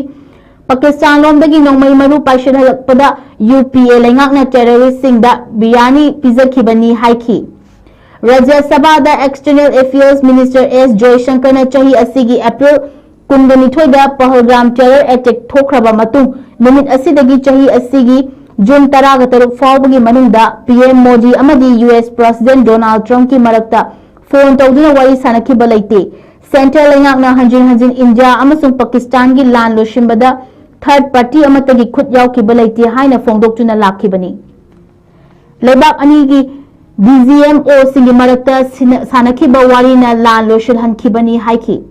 ꯄꯥꯀꯤꯁꯇꯥꯟ ꯂꯣꯝꯗꯒꯤ ꯅꯣꯡꯃꯩ ꯃꯔꯨ ꯄꯥꯏꯁꯤꯜꯍꯜꯂꯛꯄꯗ U P A ꯂꯩꯉꯥꯛꯅ terroristꯁꯤꯡꯗ ꯕꯤꯔꯌꯥꯅꯤ ꯄꯤꯖꯈꯤꯕꯅꯤ ꯍꯥꯏꯈꯤ꯫ ꯔꯥꯖ꯭ꯌ ꯁꯚꯥꯗ External Affairs Minister S ꯖꯣꯏꯁꯪꯀꯔꯅ ꯆꯍꯤ ꯑꯁꯤꯒꯤ April ꯀꯨꯟꯒ ꯅꯤꯊꯣꯏꯗ ꯄꯍꯜꯒꯥꯝ terror attack ꯊꯣꯛꯈ꯭ꯔꯕ ꯃꯇꯨꯡ, ꯅꯨꯃꯤꯠ ꯑꯁꯤꯗꯒꯤ ꯆꯍꯤ ꯑꯁꯤꯒꯤ June ꯇꯔꯥꯒ ꯇꯔꯨꯛ ꯐꯥꯎꯕꯒꯤ ꯃꯅꯨꯡꯗ P M ꯃꯣꯗꯤ ꯑꯃꯗꯤ U S President Donald Trumpꯀꯤ ꯃꯔꯛꯇ phone ꯇꯧꯗꯨꯅ ꯋꯥꯔꯤ ꯁꯥꯅꯈꯤꯕ ꯂꯩꯇꯦ꯫ Centre ꯂꯩꯉꯥꯛꯅ ꯍꯟꯖꯤꯟ ꯍꯟꯖꯤꯟ ꯏꯟꯗꯤꯌꯥ ꯑꯃꯁꯨꯡ ꯄꯥꯀꯤꯁꯇꯥꯟꯒꯤ ꯂꯥꯟ ꯂꯣꯏꯁꯤꯟꯕꯗ third party ꯑꯃꯠꯇꯒꯤ ꯈꯨꯠ ꯌꯥꯎꯈꯤꯕ ꯂꯩꯇꯦ ꯍꯥꯏꯅ ꯐꯣꯡꯗꯣꯛꯇꯨꯅ ꯂꯥꯛꯈꯤꯕꯅꯤ꯫ ꯂꯩꯕꯥꯛ ꯑꯅꯤꯒꯤ D G M Oꯁꯤꯡꯒꯤ ꯃꯔꯛꯇ ꯁꯤꯟꯅ-, ꯁꯥꯟꯅꯈꯤꯕ ꯋꯥꯔꯤꯅ ꯂꯥꯟ ꯂꯣꯏꯁꯤꯜꯍꯟꯈꯤꯕꯅꯤ ꯍꯥꯏꯈꯤ꯫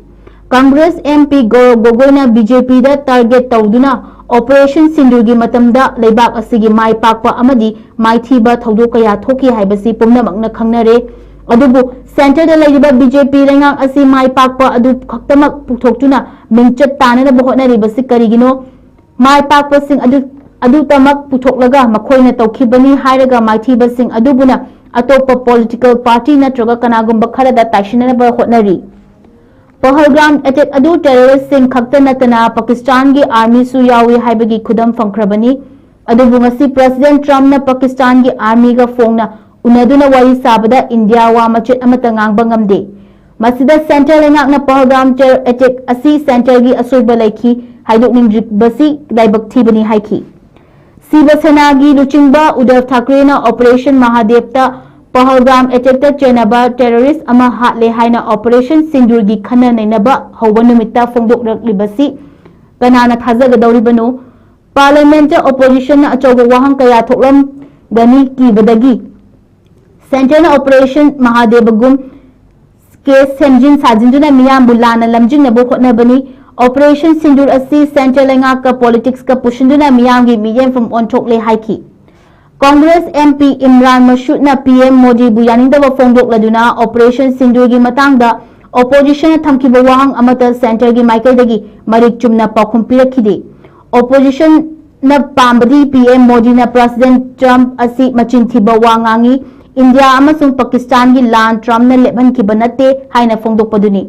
Congress M P ꯒꯧꯔꯕ ꯒꯣꯒꯣꯏꯅ B J Pꯗ target ꯇꯧꯗꯨꯅ Operation ꯁꯤꯟꯗꯨꯔꯒꯤ ꯃꯇꯝꯗ ꯂꯩꯕꯥꯛ ꯑꯁꯤꯒꯤ ꯃꯥꯏ ꯄꯥꯛꯄ ꯑꯃꯗꯤ ꯃꯥꯏꯊꯤꯕ ꯊꯧꯗꯣꯛ ꯀꯌꯥ ꯊꯣꯛꯈꯤ ꯍꯥꯏꯕꯁꯤ ꯄꯨꯝꯅꯃꯛꯅ ꯈꯪꯅꯔꯦ꯫ ꯑꯗꯨꯕꯨ centreꯗ ꯂꯩꯔꯤꯕ B J P ꯂꯩꯉꯥꯛ ꯑꯁꯤ ꯃꯥꯏ ꯄꯥꯛꯄ ꯑꯗꯨ ꯈꯛꯇꯃꯛ ꯄꯨꯊꯣꯛꯇꯨꯅ ꯃꯤꯡꯆꯠ ꯇꯥꯅꯅꯕ ꯍꯣꯠꯅꯔꯤꯕꯁꯤ ꯀꯔꯤꯒꯤꯅꯣ? ꯃꯥꯏ ꯄꯥꯛꯄꯁꯤꯡ ꯑꯗꯨ ꯑꯗꯨꯇꯃꯛ ꯄꯨꯊꯣꯛꯂꯒ ꯃꯈꯣꯏꯅ ꯇꯧꯈꯤꯕꯅꯤ ꯍꯥꯏꯔꯒ ꯃꯥꯏꯊꯤꯕꯁꯤꯡ ꯑꯗꯨꯕꯨꯅ ꯑꯇꯣꯞꯄ political party ꯅꯠꯇ꯭ꯔꯒ ꯀꯅꯥꯒꯨꯝꯕ ꯈꯔꯗ ꯇꯥꯏꯁꯤꯟꯅꯅꯕ ꯍꯣꯠꯅꯔꯤ꯫ ꯄꯍꯜꯒꯥꯝ attack ꯑꯗꯨ terrorist ꯁꯤꯡ ꯈꯛꯇ ꯅꯠꯇꯅ ꯄꯥꯀꯤꯁꯇꯥꯟꯒꯤ army ꯁꯨ ꯌꯥꯎꯏ ꯍꯥꯏꯕꯒꯤ ꯈꯨꯗꯝ ꯐꯪꯈ꯭ꯔꯕꯅꯤ꯫ ꯑꯗꯨꯕꯨ ꯉꯁꯤ President Trump ꯅ ꯄꯥꯀꯤꯁꯇꯥꯟꯒꯤ army ꯒ ꯐꯣꯡꯅ ꯎꯅꯗꯨꯅ ꯋꯥꯔꯤ ꯁꯥꯕꯗ ꯏꯟꯗꯤꯌꯥ ꯋꯥ ꯃꯆꯦꯠ ꯑꯃꯠꯇ ꯉꯥꯡꯕ ꯉꯝꯗꯦ꯫ ꯃꯁꯤꯗ centre ꯂꯩꯉꯥꯛꯅ ꯄꯍꯜꯒꯥꯝ terror attack ꯑꯁꯤ centre ꯒꯤ ꯑꯁꯣꯏꯕ ꯂꯩꯈꯤ ꯍꯥꯏꯗꯣꯛꯅꯤꯡꯗ꯭ꯔꯤꯕꯁꯤ ꯂꯥꯏꯕꯛ ꯊꯤꯕꯅꯤ ꯍꯥꯏꯈꯤ꯫ ꯁꯤꯕ ꯁꯦꯅꯥꯒꯤ ꯂꯨꯆꯤꯡꯕ ꯎꯗꯙꯕ ꯊꯥꯀ꯭ꯔꯦꯅ Operation ꯃꯍꯥꯗꯦꯕꯇ ꯄꯍꯜꯒꯥꯝ attack ꯇ ꯆꯦꯟꯅꯕ terrorist ꯑꯃ ꯍꯥꯠꯂꯦ ꯍꯥꯏꯅ Operation ꯁꯤꯟꯗꯨꯔꯒꯤ ꯈꯟꯅ ꯅꯩꯅꯕ ꯍꯧꯕ ꯅꯨꯃꯤꯠꯇ ꯐꯣꯡꯗꯣꯛꯂꯛꯂꯤꯕꯁꯤ ꯀꯅꯥꯅ ꯊꯥꯖꯒꯗꯧꯔꯤꯕꯅꯣ? Parliament ꯇ opposition ꯅ ꯑꯆꯧꯕ ꯋꯥꯍꯪ ꯀꯌꯥ ꯊꯣꯛꯂꯝꯒꯅꯤ ꯀꯤꯕꯗꯒꯤ꯫ Centre ꯅ Operation ꯃꯍꯥꯗꯦꯕꯒꯨꯝ case ꯁꯦꯝꯖꯤꯟ ꯁꯥꯖꯤꯟꯗꯨꯅ ꯃꯤꯌꯥꯝꯕꯨ ꯂꯥꯟꯅ ꯂꯝꯖꯤꯡꯅꯕ ꯍꯣꯠꯅꯕꯅꯤ꯫ Operation ꯁꯤꯟꯗꯨꯔ ꯑꯁꯤ centre ꯂꯩꯉꯥꯛꯀ politics ꯀ ꯄꯨꯁꯤꯟꯗꯨꯅ ꯃꯤꯌꯥꯝꯒꯤ ꯃꯤꯠꯌꯦꯡꯐꯝ ꯑꯣꯟꯊꯣꯛꯂꯦ ꯍꯥꯏꯈꯤ꯫ Congress M P Imran ꯃꯁꯨꯗꯅ P M ꯃꯣꯗꯤꯕꯨ ꯌꯥꯅꯤꯡꯗꯕ ꯐꯣꯡꯗꯣꯛꯂꯗꯨꯅ Operation ꯁꯤꯟꯗꯨꯔꯒꯤ ꯃꯇꯥꯡꯗ opposition ꯅ ꯊꯝꯈꯤꯕ ꯋꯥꯍꯪ ꯑꯃꯠꯇ centre ꯒꯤ ꯃꯥꯏꯀꯩꯗꯒꯤ ꯃꯔꯤꯛ ꯆꯨꯝꯅ ꯄꯥꯎꯈꯨꯝ ꯄꯤꯔꯛꯈꯤꯗꯦ꯫ Opposition ꯅ ꯄꯥꯝꯕꯗꯤ P M ꯃꯣꯗꯤꯅ President Trump ꯑꯁꯤ ꯃꯆꯤꯟ ꯊꯤꯕ ꯋꯥ ꯉꯥꯡꯏ, ꯏꯟꯗꯤꯌꯥ ꯑꯃꯁꯨꯡ ꯄꯥꯀꯤꯁꯇꯥꯟꯒꯤ ꯂꯥꯟ Trump ꯅ ꯂꯦꯞꯍꯟꯈꯤꯕ ꯅꯠꯇꯦ ꯍꯥꯏꯅ ꯐꯣꯡꯗꯣꯛꯄꯗꯨꯅꯤ꯫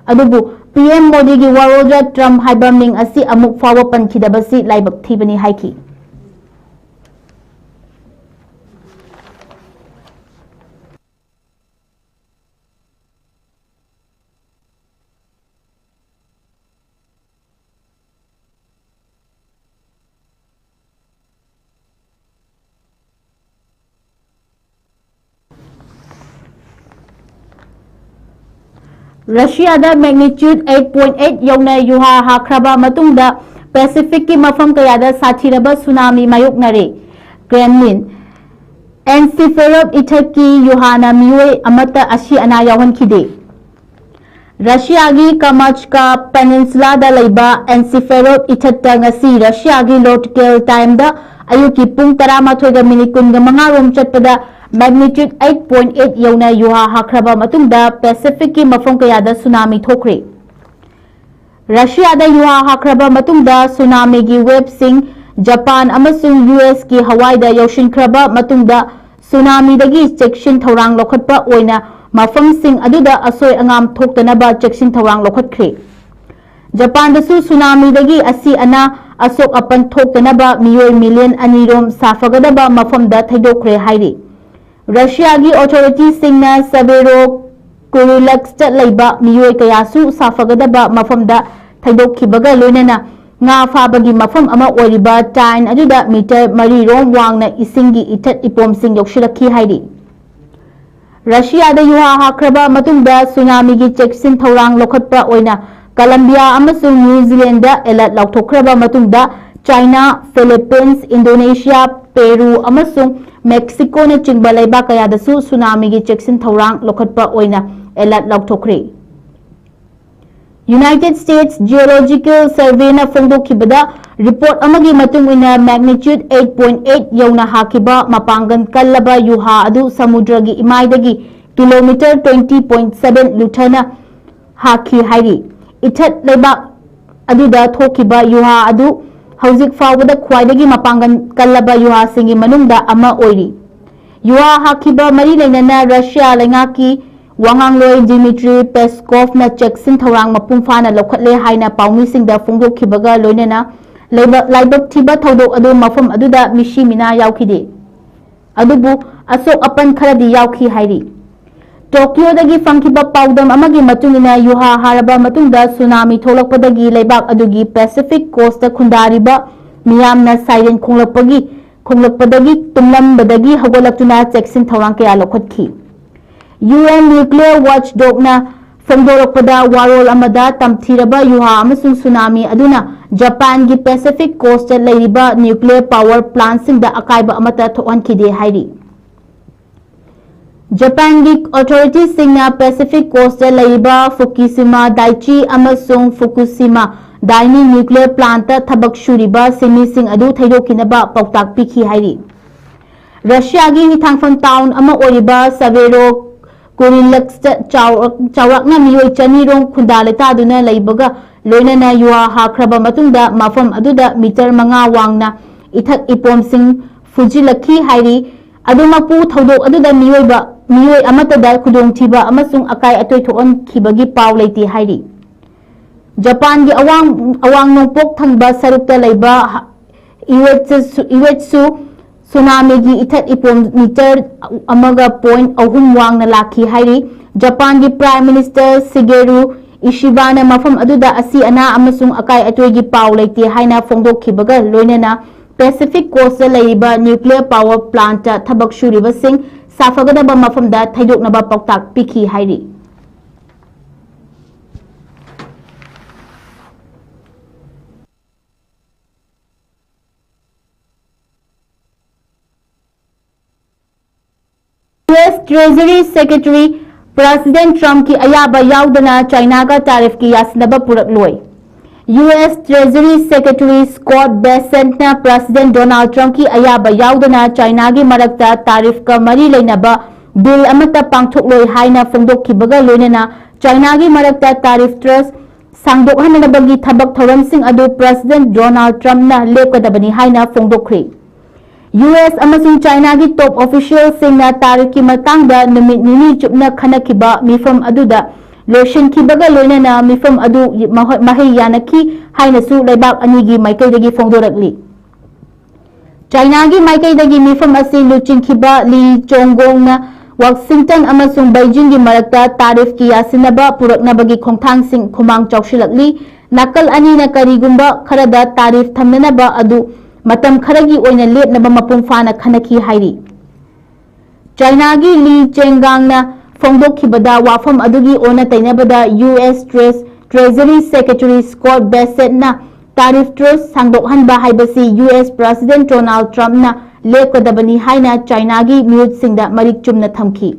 ꯑꯗꯨꯕꯨ P M ꯃꯣꯗꯤꯒꯤ ꯋꯥꯔꯣꯜꯗ Trump ꯍꯥꯏꯕ ꯃꯤꯡ ꯑꯁꯤ ꯑꯃꯨꯛ ꯐꯥꯎꯕ ꯄꯟꯈꯤꯗꯕꯁꯤ ꯂꯥꯏꯕꯛ ꯊꯤꯕꯅꯤ ꯍꯥꯏꯈꯤ꯫ ꯔꯁꯤꯌꯥꯗ magnitude eight point eight ꯌꯧꯅ ꯌꯨꯍꯥ ꯍꯥꯈ꯭ꯔꯕ ꯃꯇꯨꯡꯗ Pacific ꯀꯤ ꯃꯐꯝ ꯀꯌꯥꯗ ꯁꯥꯊꯤꯔꯕ tsunami ꯃꯥꯌꯣꯛꯅꯔꯦ꯫ Kremlin, Ensiferov ꯏꯊꯠꯀꯤ ꯌꯨꯍꯥꯅ ꯃꯤꯑꯣꯏ ꯑꯃꯠꯇ ꯑꯁꯤ ꯑꯅꯥ ꯌꯥꯎꯍꯟꯈꯤꯗꯦ꯫ ꯔꯁꯤꯌꯥꯒꯤ Kamchatka Peninsula ꯗ ꯂꯩꯕ Ensiferov ꯏꯊꯠꯇ ꯉꯁꯤ ꯔꯁꯤꯌꯥꯒꯤ local time ꯗ ꯑꯌꯨꯛꯀꯤ ꯄꯨꯡ ꯇꯔꯥꯃꯥꯊꯣꯏꯒ ꯃꯤꯅꯤꯠ ꯀꯨꯟꯒ ꯃꯉꯥ ꯔꯣꯝ ꯆꯠꯄꯗ magnitude eight point eight ꯌꯧꯅ ꯌꯨꯍꯥ ꯍꯥꯈ꯭ꯔꯕ ꯃꯇꯨꯡꯗ Pacific ꯀꯤ ꯃꯐꯝ ꯀꯌꯥꯗ tsunami ꯊꯣꯛꯈ꯭ꯔꯦ꯫ ꯔꯁꯤꯌꯥꯗ ꯌꯨꯍꯥ ꯍꯥꯈ꯭ꯔꯕ ꯃꯇꯨꯡꯗ ꯁꯨꯅꯥꯃꯤꯒꯤ ꯋꯦꯕꯁꯤꯡ ꯖꯄꯥꯟ ꯑꯃꯁꯨꯡ ꯌꯨ ꯑꯦꯁꯀꯤ ꯍꯋꯥꯏꯗ ꯌꯧꯁꯤꯟꯈ꯭ꯔꯕ ꯃꯇꯨꯡꯗ ꯁꯨꯅꯥꯃꯤꯗꯒꯤ ꯆꯦꯛꯁꯤꯟ ꯊꯧꯔꯥꯡ ꯂꯧꯈꯠꯄ ꯑꯣꯏꯅ ꯃꯐꯝꯁꯤꯡ ꯑꯗꯨꯗ ꯑꯁꯣꯏ ꯑꯉꯥꯝ ꯊꯣꯛꯇꯅꯕ ꯆꯦꯛꯁꯤꯟ ꯊꯧꯔꯥꯡ ꯂꯧꯈꯠꯈ꯭ꯔꯦ꯫ ꯖꯄꯥꯟꯗꯁꯨ ꯁꯨꯅꯥꯃꯤꯗꯒꯤ ꯑꯁꯤ ꯑꯅꯥ ꯑꯁꯣꯛ ꯑꯄꯟ ꯊꯣꯛꯇꯅꯕ ꯃꯤꯑꯣꯏ ꯃꯤꯂꯤꯌꯟ ꯑꯅꯤꯔꯣꯝ ꯁꯥꯐꯒꯗꯕ ꯃꯐꯝꯗ ꯊꯩꯗꯣꯛꯈ꯭ꯔꯦ ꯍꯥꯏꯔꯤ꯫ ꯔꯁꯤꯌꯥꯒꯤ ꯑꯣꯊꯣꯔꯤꯇꯤꯁꯤꯡꯅ ꯁꯕꯦꯔꯣ ꯀꯨꯔꯤꯂꯛꯁꯇ ꯂꯩꯕ ꯃꯤꯑꯣꯏ ꯀꯌꯥꯁꯨ ꯁꯥꯐꯒꯗꯕ ꯃꯐꯝꯗ ꯊꯩꯗꯣꯛꯈꯤꯕꯒ ꯂꯣꯏꯅꯅ ꯉꯥ ꯐꯥꯕꯒꯤ ꯃꯐꯝ ꯑꯃ ꯑꯣꯏꯔꯤꯕ ꯇꯥꯏꯟ ꯑꯗꯨꯗ ꯃꯤꯇꯔ ꯃꯔꯤꯔꯣꯝ ꯋꯥꯡꯅ ꯏꯁꯤꯡꯒꯤ ꯏꯊꯠ ꯏꯄꯣꯝꯁꯤꯡ ꯌꯧꯁꯤꯜꯂꯛꯈꯤ ꯍꯥꯏꯔꯤ꯫ ꯔꯁꯤꯌꯥꯗ ꯌꯨꯍꯥ ꯍꯥꯈ꯭ꯔꯕ ꯃꯇꯨꯡꯗ ꯁꯨꯅꯥꯃꯤꯒꯤ ꯆꯦꯛꯁꯤꯟ ꯊꯧꯔꯥꯡ ꯂꯧꯈꯠꯄ ꯑꯣꯏꯅ ꯀꯂꯝꯕꯤꯌꯥ ꯑꯃꯁꯨꯡ ꯅ꯭ꯌꯨ ꯖꯤꯂꯦꯟꯗ ꯑꯦꯂꯔꯠ ꯂꯥꯎꯊꯣꯛꯈ꯭ꯔꯕ ꯃꯇꯨꯡꯗ ꯆꯥꯏꯅꯥ, ꯐꯤꯂꯤꯄꯤꯟꯁ, ꯏꯟꯗꯣꯅꯦꯁꯤꯌꯥ, ꯄꯦꯔꯨ ꯑꯃꯁꯨꯡ ꯃꯦꯛꯁꯤꯀꯣꯅꯆꯤꯡꯕ ꯂꯩꯕꯥꯛ ꯀꯌꯥꯗꯁꯨ ꯁꯨꯅꯥꯃꯤꯒꯤ ꯆꯦꯛꯁꯤꯟ ꯊꯧꯔꯥꯡ ꯂꯧꯈꯠꯄ ꯑꯣꯏꯅ ꯑꯦꯂꯔꯠ ꯂꯥꯎꯊꯣꯛꯈ꯭ꯔꯦ꯫ ꯌꯨꯅꯥꯏꯇꯦꯗ ꯁ꯭ꯇꯦꯠꯁ ꯖꯤꯑꯣꯂꯣꯖꯤꯀꯦꯜ ꯁꯔꯚꯦꯅ ꯐꯣꯡꯗꯣꯛꯈꯤꯕꯗ ꯔꯤꯄꯣꯔꯠ ꯑꯃꯒꯤ ꯃꯇꯨꯡ ꯏꯟꯅ magnitude eight point eight ꯌꯧꯅ ꯍꯥꯈꯤꯕ ꯃꯄꯥꯡꯒꯜ ꯀꯜꯂꯕ ꯌꯨꯍꯥ ꯑꯗꯨ ꯁꯃꯨꯗ꯭ꯔꯒꯤ ꯏꯃꯥꯏꯗꯒꯤ ꯀꯤꯂꯣꯃꯤꯇꯔ twenty point seven ꯂꯨꯊꯅ ꯍꯥꯈꯤ ꯍꯥꯏꯔꯤ꯫ ꯏꯊꯠ ꯂꯩꯕꯥꯛ ꯑꯗꯨꯗ ꯊꯣꯛꯈꯤꯕ ꯌꯨꯍꯥ ꯑꯗꯨ ꯍꯧꯖꯤꯛ ꯐꯥꯎꯕꯗ ꯈ꯭ꯋꯥꯏꯗꯒꯤ ꯃꯄꯥꯡꯒꯜ ꯀꯜꯂꯕ ꯌꯨꯍꯥꯁꯤꯡꯒꯤ ꯃꯅꯨꯡꯗ ꯑꯃ ꯑꯣꯏꯔꯤ꯫ ꯌꯨꯍꯥ ꯍꯥꯈꯤꯕ ꯃꯔꯤ ꯂꯩꯅꯅ ꯔꯁꯤꯌꯥ ꯂꯩꯉꯥꯛꯀꯤ ꯋꯥꯉꯥꯡꯂꯣꯏ ꯗꯤꯃꯤꯇ꯭ꯔꯤ ꯄꯦꯁꯀꯣꯚꯅ ꯆꯦꯛꯁꯤꯟ ꯊꯧꯔꯥꯡ ꯃꯄꯨꯡ ꯐꯥꯅ ꯂꯧꯈꯠꯂꯦ ꯍꯥꯏꯅ ꯄꯥꯎꯃꯤꯁꯤꯡꯗ ꯐꯣꯡꯗꯣꯛꯈꯤꯕꯒ ꯂꯣꯏꯅꯅ ꯂꯩꯕ-, ꯂꯥꯏꯕꯛ ꯊꯤꯕ ꯊꯧꯗꯣꯛ ꯑꯗꯨ ꯃꯐꯝ ꯑꯗꯨꯗ ꯃꯤꯁꯤ ꯃꯤꯅꯥ ꯌꯥꯎꯈꯤꯗꯦ꯫ ꯑꯗꯨꯕꯨ ꯑꯁꯣꯛ ꯑꯄꯟ ꯈꯔꯗꯤ ꯌꯥꯎꯈꯤ ꯍꯥꯏꯔꯤ꯫ ꯇꯣꯀꯤꯌꯣꯗꯒꯤ ꯐꯪꯈꯤꯕ ꯄꯥꯎꯗꯝ ꯑꯃꯒꯤ ꯃꯇꯨꯡ ꯏꯟꯅ, ꯌꯨꯍꯥ ꯍꯥꯔꯕ ꯃꯇꯨꯡꯗ ꯁꯨꯅꯥꯃꯤ ꯊꯣꯛꯂꯛꯄꯗꯒꯤ ꯂꯩꯕꯥꯛ ꯑꯗꯨꯒꯤ ꯄꯦꯁꯤꯐꯤꯛ ꯀꯣꯁꯇ ꯈꯨꯟꯗꯥꯔꯤꯕ ꯃꯤꯌꯥꯝꯅ ꯁꯥꯏꯔꯦꯟ ꯈꯣꯡꯂꯛꯄꯒꯤ, ꯈꯣꯡꯂꯛꯄꯗꯒꯤ ꯇꯨꯝꯂꯝꯕꯗꯒꯤ ꯍꯧꯒꯠꯂꯛꯇꯨꯅ ꯆꯦꯛꯁꯤꯟ ꯊꯧꯔꯥꯡ ꯀꯌꯥ ꯂꯧꯈꯠꯈꯤ꯫ ꯌꯨ ꯑꯦꯟ ꯅ꯭ꯌꯨꯀ꯭ꯂꯤꯌꯔ ꯋꯥꯆ ꯗꯣꯒꯅ ꯐꯣꯡꯗꯣꯔꯛꯄꯗ, ꯋꯥꯔꯣꯜ ꯑꯃꯗ ꯇꯝꯊꯤꯔꯕ ꯌꯨꯍꯥ ꯑꯃꯁꯨꯡ ꯁꯨꯅꯥꯃꯤ ꯑꯗꯨꯅ ꯖꯄꯥꯟꯒꯤ ꯄꯦꯁꯤꯐꯤꯛ ꯀꯣꯁꯇ ꯂꯩꯔꯤꯕ ꯅ꯭ꯌꯨꯀ꯭ꯂꯤꯌꯔ ꯄꯥꯋꯔ ꯄ꯭ꯂꯥꯟꯠꯁꯤꯡꯗ ꯑꯀꯥꯏꯕ ꯑꯃꯠꯇ ꯊꯣꯛꯍꯟꯈꯤꯗꯦ ꯍꯥꯏꯔꯤ꯫ ꯖꯄꯥꯟꯒꯤ ꯑꯣꯊꯣꯔꯤꯇꯤꯁꯤꯡꯅ ꯄꯦꯁꯤꯐꯤꯛ ꯀꯣꯁꯇ ꯂꯩꯔꯤꯕ ꯐꯨꯀꯨꯁꯤꯃꯥ ꯗꯥꯏꯆꯤ ꯑꯃꯁꯨꯡ ꯐꯨꯀꯨꯁꯤꯃꯥ ꯗꯥꯏꯅꯤ ꯅ꯭ꯌꯨꯀ꯭ꯂꯤꯌꯔ ꯄ꯭ꯂꯥꯟꯠꯇ ꯊꯕꯛ ꯁꯨꯔꯤꯕ ꯁꯤꯟꯃꯤꯁꯤꯡ ꯑꯗꯨ ꯊꯩꯗꯣꯛꯈꯤꯅꯕ ꯄꯥꯎꯇꯥꯛ ꯄꯤꯈꯤ ꯍꯥꯏꯔꯤ꯫ ꯔꯁꯤꯌꯥꯒꯤ ꯍꯤꯊꯥꯡꯐꯝ ꯇꯥꯎꯟ ꯑꯃ ꯑꯣꯏꯔꯤꯕ ꯁꯕꯦꯔꯣ ꯀꯨꯔꯤꯂꯛꯁꯇ ꯆꯥꯎꯔꯥꯛ-, ꯆꯥꯎꯔꯥꯛꯅ ꯃꯤꯑꯣꯏ ꯆꯅꯤ ꯔꯣꯝ ꯈꯨꯟꯗꯥ ꯂꯩꯇꯥꯗꯨꯅ ꯂꯩꯕꯒ ꯂꯣꯏꯅꯅ ꯌꯨꯍꯥ ꯍꯥꯈ꯭ꯔꯕ ꯃꯇꯨꯡꯗ ꯃꯐꯝ ꯑꯗꯨꯗ ꯃꯤꯇꯔ ꯃꯉꯥ ꯋꯥꯡꯅ ꯏꯊꯛ ꯏꯄꯣꯝꯁꯤꯡ ꯐꯨꯖꯤꯜꯂꯛꯈꯤ ꯍꯥꯏꯔꯤ꯫ ꯑꯗꯨꯃꯛꯄꯨ ꯊꯧꯗꯣꯛ ꯑꯗꯨꯗ ꯃꯤꯑꯣꯏꯕ, ꯃꯤꯑꯣꯏ ꯑꯃꯠꯇꯗ ꯈꯨꯗꯣꯡꯊꯤꯕ ꯑꯃꯁꯨꯡ ꯑꯀꯥꯏ ꯑꯇꯣꯏ ꯊꯣꯛꯍꯟꯈꯤꯕꯒꯤ ꯄꯥꯎ ꯂꯩꯇꯦ ꯍꯥꯏꯔꯤ꯫ ꯖꯄꯥꯟꯒꯤ ꯑꯋꯥꯡ, ꯑꯋꯥꯡ ꯅꯣꯡꯄꯣꯛ ꯊꯪꯕ ꯁꯔꯨꯛꯇ ꯂꯩꯕ ꯍ-, ꯏꯋꯦꯠꯁꯨ, ꯏꯋꯦꯠꯁꯨ ꯁꯨꯅꯥꯃꯤꯒꯤ ꯏꯊꯠ ꯏꯄꯣꯝ ꯃꯤꯇꯔ ꯑꯃꯒ ꯄꯣꯏꯟ ꯑꯍꯨꯝ ꯋꯥꯡꯅ ꯂꯥꯛꯈꯤ ꯍꯥꯏꯔꯤ꯫ ꯖꯄꯥꯟꯒꯤ Prime Minister Shigeru Ishibaꯅ ꯃꯐꯝ ꯑꯗꯨꯗ ꯑꯁꯤ ꯑꯅꯥ ꯑꯃꯁꯨꯡ ꯑꯀꯥꯏ ꯑꯇꯣꯏꯒꯤ ꯄꯥꯎ ꯂꯩꯇꯦ ꯍꯥꯏꯅ ꯐꯣꯡꯗꯣꯛꯈꯤꯕꯒ ꯂꯣꯏꯅꯅ Pacific Coastꯇ ꯂꯩꯔꯤꯕ nuclear power plantꯇ ꯊꯕꯛ ꯁꯨꯔꯤꯕꯁꯤꯡ ꯁꯥꯐꯒꯗꯕ ꯃꯐꯝꯗ ꯊꯩꯗꯣꯛꯅꯕ ꯄꯥꯎꯇꯥꯛ ꯄꯤꯈꯤ ꯍꯥꯏꯔꯤ꯫ U S Treasury Secretary President Trumpꯀꯤ ꯑꯌꯥꯕ ꯌꯥꯎꯗꯅ ꯆꯥꯏꯅꯥꯒ tariffꯀꯤ ꯌꯥꯁꯤꯟꯅꯕ ꯄꯨꯔꯛꯂꯣꯏ꯫ U S Treasury Secretary Scott Bessentꯅ President Donald Trumpꯀꯤ ꯑꯌꯥꯕ ꯌꯥꯎꯗꯅ ꯆꯥꯏꯅꯥꯒꯤ ꯃꯔꯛꯇ tariffꯀ ꯃꯔꯤ ꯂꯩꯅꯕ deal ꯑꯃꯠꯇ ꯄꯥꯡꯊꯣꯛꯂꯣꯏ ꯍꯥꯏꯅ ꯐꯣꯡꯗꯣꯛꯈꯤꯕꯒ ꯂꯣꯏꯅꯅ ꯆꯥꯏꯅꯥꯒꯤ ꯃꯔꯛꯇ tariff truce ꯁꯥꯡꯗꯣꯛꯍꯟꯅꯕꯒꯤ ꯊꯕꯛ ꯊꯧꯔꯝꯁꯤꯡ ꯑꯗꯨ President Donald Trumpꯅ ꯂꯦꯞꯀꯗꯕꯅꯤ ꯍꯥꯏꯅ ꯐꯣꯡꯗꯣꯛꯈ꯭ꯔꯤ꯫ ꯌꯨ ꯑꯦꯁ ꯑꯃꯁꯨꯡ ꯆꯥꯏꯅꯥꯒꯤ top officialꯁꯤꯡꯅ tariffꯀꯤ ꯃꯇꯥꯡꯗ ꯅꯨꯃꯤꯠ ꯅꯤꯅꯤ ꯆꯨꯞꯅ ꯈꯟꯅꯈꯤꯕ ꯃꯤꯐꯝ ꯑꯗꯨꯗ ꯂꯣꯏꯁꯤꯟꯈꯤꯕꯒ ꯂꯣꯏꯅꯅ ꯃꯤꯐꯝ ꯑꯗꯨ ꯃꯍ-, ꯃꯍꯩ ꯌꯥꯅꯈꯤ ꯍꯥꯏꯅꯁꯨ ꯂꯩꯕꯥꯛ ꯑꯅꯤꯒꯤ ꯃꯥꯏꯀꯩꯗꯒꯤ ꯐꯣꯡꯗꯣꯔꯛꯂꯤ꯫ ꯆꯥꯏꯅꯥꯒꯤ ꯃꯥꯏꯀꯩꯗꯒꯤ ꯃꯤꯐꯝ ꯑꯁꯤ ꯂꯨꯆꯤꯡꯈꯤꯕ ꯂꯤ ꯆꯣꯡꯒꯣꯡꯅ Washington ꯑꯃꯁꯨꯡ Beijingꯒꯤ ꯃꯔꯛꯇ tariffꯀꯤ ꯌꯥꯁꯤꯟꯅꯕ ꯄꯨꯔꯛꯅꯕꯒꯤ ꯈꯣꯡꯊꯥꯡꯁꯤꯡ ꯈꯨꯃꯥꯡ ꯆꯥꯎꯁꯤꯜꯂꯛꯂꯤ꯫ ꯅꯥꯀꯜ ꯑꯅꯤꯅ ꯀꯔꯤꯒꯨꯝꯕ ꯈꯔꯗ tariff ꯊꯝꯅꯅꯕ ꯑꯗꯨ ꯃꯇꯝ ꯈꯔꯒꯤ ꯑꯣꯏꯅ ꯂꯦꯞꯅꯕ ꯃꯄꯨꯡ ꯐꯥꯅ ꯈꯟꯅꯈꯤ ꯍꯥꯏꯔꯤ꯫ ꯆꯥꯏꯅꯥꯒꯤ ꯂꯤ ꯆꯦꯡꯒꯥꯡꯅ ꯐꯣꯡꯗꯣꯛꯈꯤꯕꯗ ꯋꯥꯐꯝ ꯑꯗꯨꯒꯤ ꯑꯣꯟꯅ ꯇꯩꯅꯕꯗ U S Treas-, Treasury Secretary Scott Bessettꯅ tariff truce ꯁꯥꯡꯗꯣꯛꯍꯟꯕ ꯍꯥꯏꯕꯁꯤ ꯌꯨ ꯑꯦꯁ President Donald Trumpꯅ ꯂꯦꯞꯀꯗꯕꯅꯤ ꯍꯥꯏꯅ ꯆꯥꯏꯅꯥꯒꯤ ꯃꯤꯍꯨꯠꯁꯤꯡꯗ ꯃꯔꯤꯛ ꯆꯨꯝꯅ ꯊꯝꯈꯤ꯫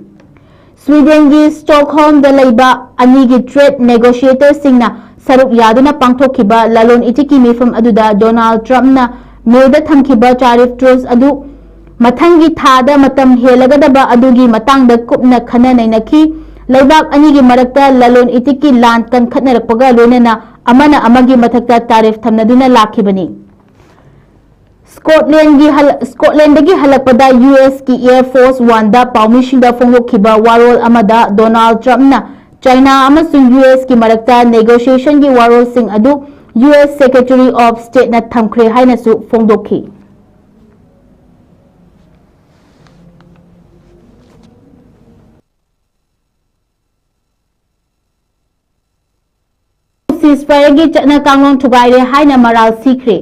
Swedenꯒꯤ Stockholmꯗ ꯂꯩꯕ ꯑꯅꯤꯒꯤ trade negotiatorꯁꯤꯡꯅ ꯁꯔꯨꯛ ꯌꯥꯗꯨꯅ ꯄꯥꯡꯊꯣꯛꯈꯤꯕ ꯂꯂꯣꯟ ꯏꯇꯤꯛꯀꯤ ꯃꯤꯐꯝ ꯑꯗꯨꯗ Donald Trumpꯅ Mayꯗ ꯊꯝꯈꯤꯕ tariff truce ꯑꯗꯨ ꯃꯊꯪꯒꯤ ꯊꯥꯗ ꯃꯇꯝ ꯍꯦꯜꯂꯒꯗꯕ ꯑꯗꯨꯒꯤ ꯃꯇꯥꯡꯗ ꯀꯨꯞꯅ ꯈꯟꯅ ꯅꯩꯅꯈꯤ꯫ ꯂꯩꯕꯥꯛ ꯑꯅꯤꯒꯤ ꯃꯔꯛꯇ ꯂꯂꯣꯟ ꯏꯇꯤꯛꯀꯤ ꯂꯥꯟ ꯀꯟꯈꯠꯅꯔꯛꯄꯒ ꯂꯣꯏꯅꯅ ꯑꯃꯅ ꯑꯃꯒꯤ ꯃꯊꯛꯇ ꯇꯥꯔꯤꯐ ꯊꯝꯅꯗꯨꯅ ꯂꯥꯛꯈꯤꯕꯅꯤ꯫ ꯁ꯭ꯀꯣꯠꯂꯦꯟꯒꯤ ꯍꯜ-, ꯁ꯭ꯀꯣꯠꯂꯦꯟꯗꯒꯤ ꯍꯜꯂꯛꯄꯗ ꯌꯨ ꯑꯦꯁꯀꯤ Air Force Oneꯗ ꯄꯥꯎꯃꯤꯁꯤꯡꯗ ꯐꯣꯡꯗꯣꯛꯈꯤꯕ ꯋꯥꯔꯣꯜ ꯑꯃꯗ ꯗꯣꯅꯥꯜꯗ ꯇ꯭ꯔꯝꯞꯅ ꯆꯥꯏꯅꯥ ꯑꯃꯁꯨꯡ ꯌꯨ ꯑꯦꯁꯀꯤ ꯃꯔꯛꯇ negotiationꯒꯤ ꯋꯥꯔꯣꯜꯁꯤꯡ ꯑꯗꯨ ꯌꯨ ꯑꯦꯁ Secretary of Stateꯅ ꯊꯝꯈ꯭ꯔꯦ ꯍꯥꯏꯅꯁꯨ ꯐꯣꯡꯗꯣꯛꯈꯤ꯫ Ceasefireꯒꯤ ꯆꯠꯅ ꯀꯥꯡꯂꯣꯟ ꯊꯨꯒꯥꯏꯔꯦ ꯍꯥꯏꯅ ꯃꯔꯥꯜ ꯁꯤꯈ꯭ꯔꯦ꯫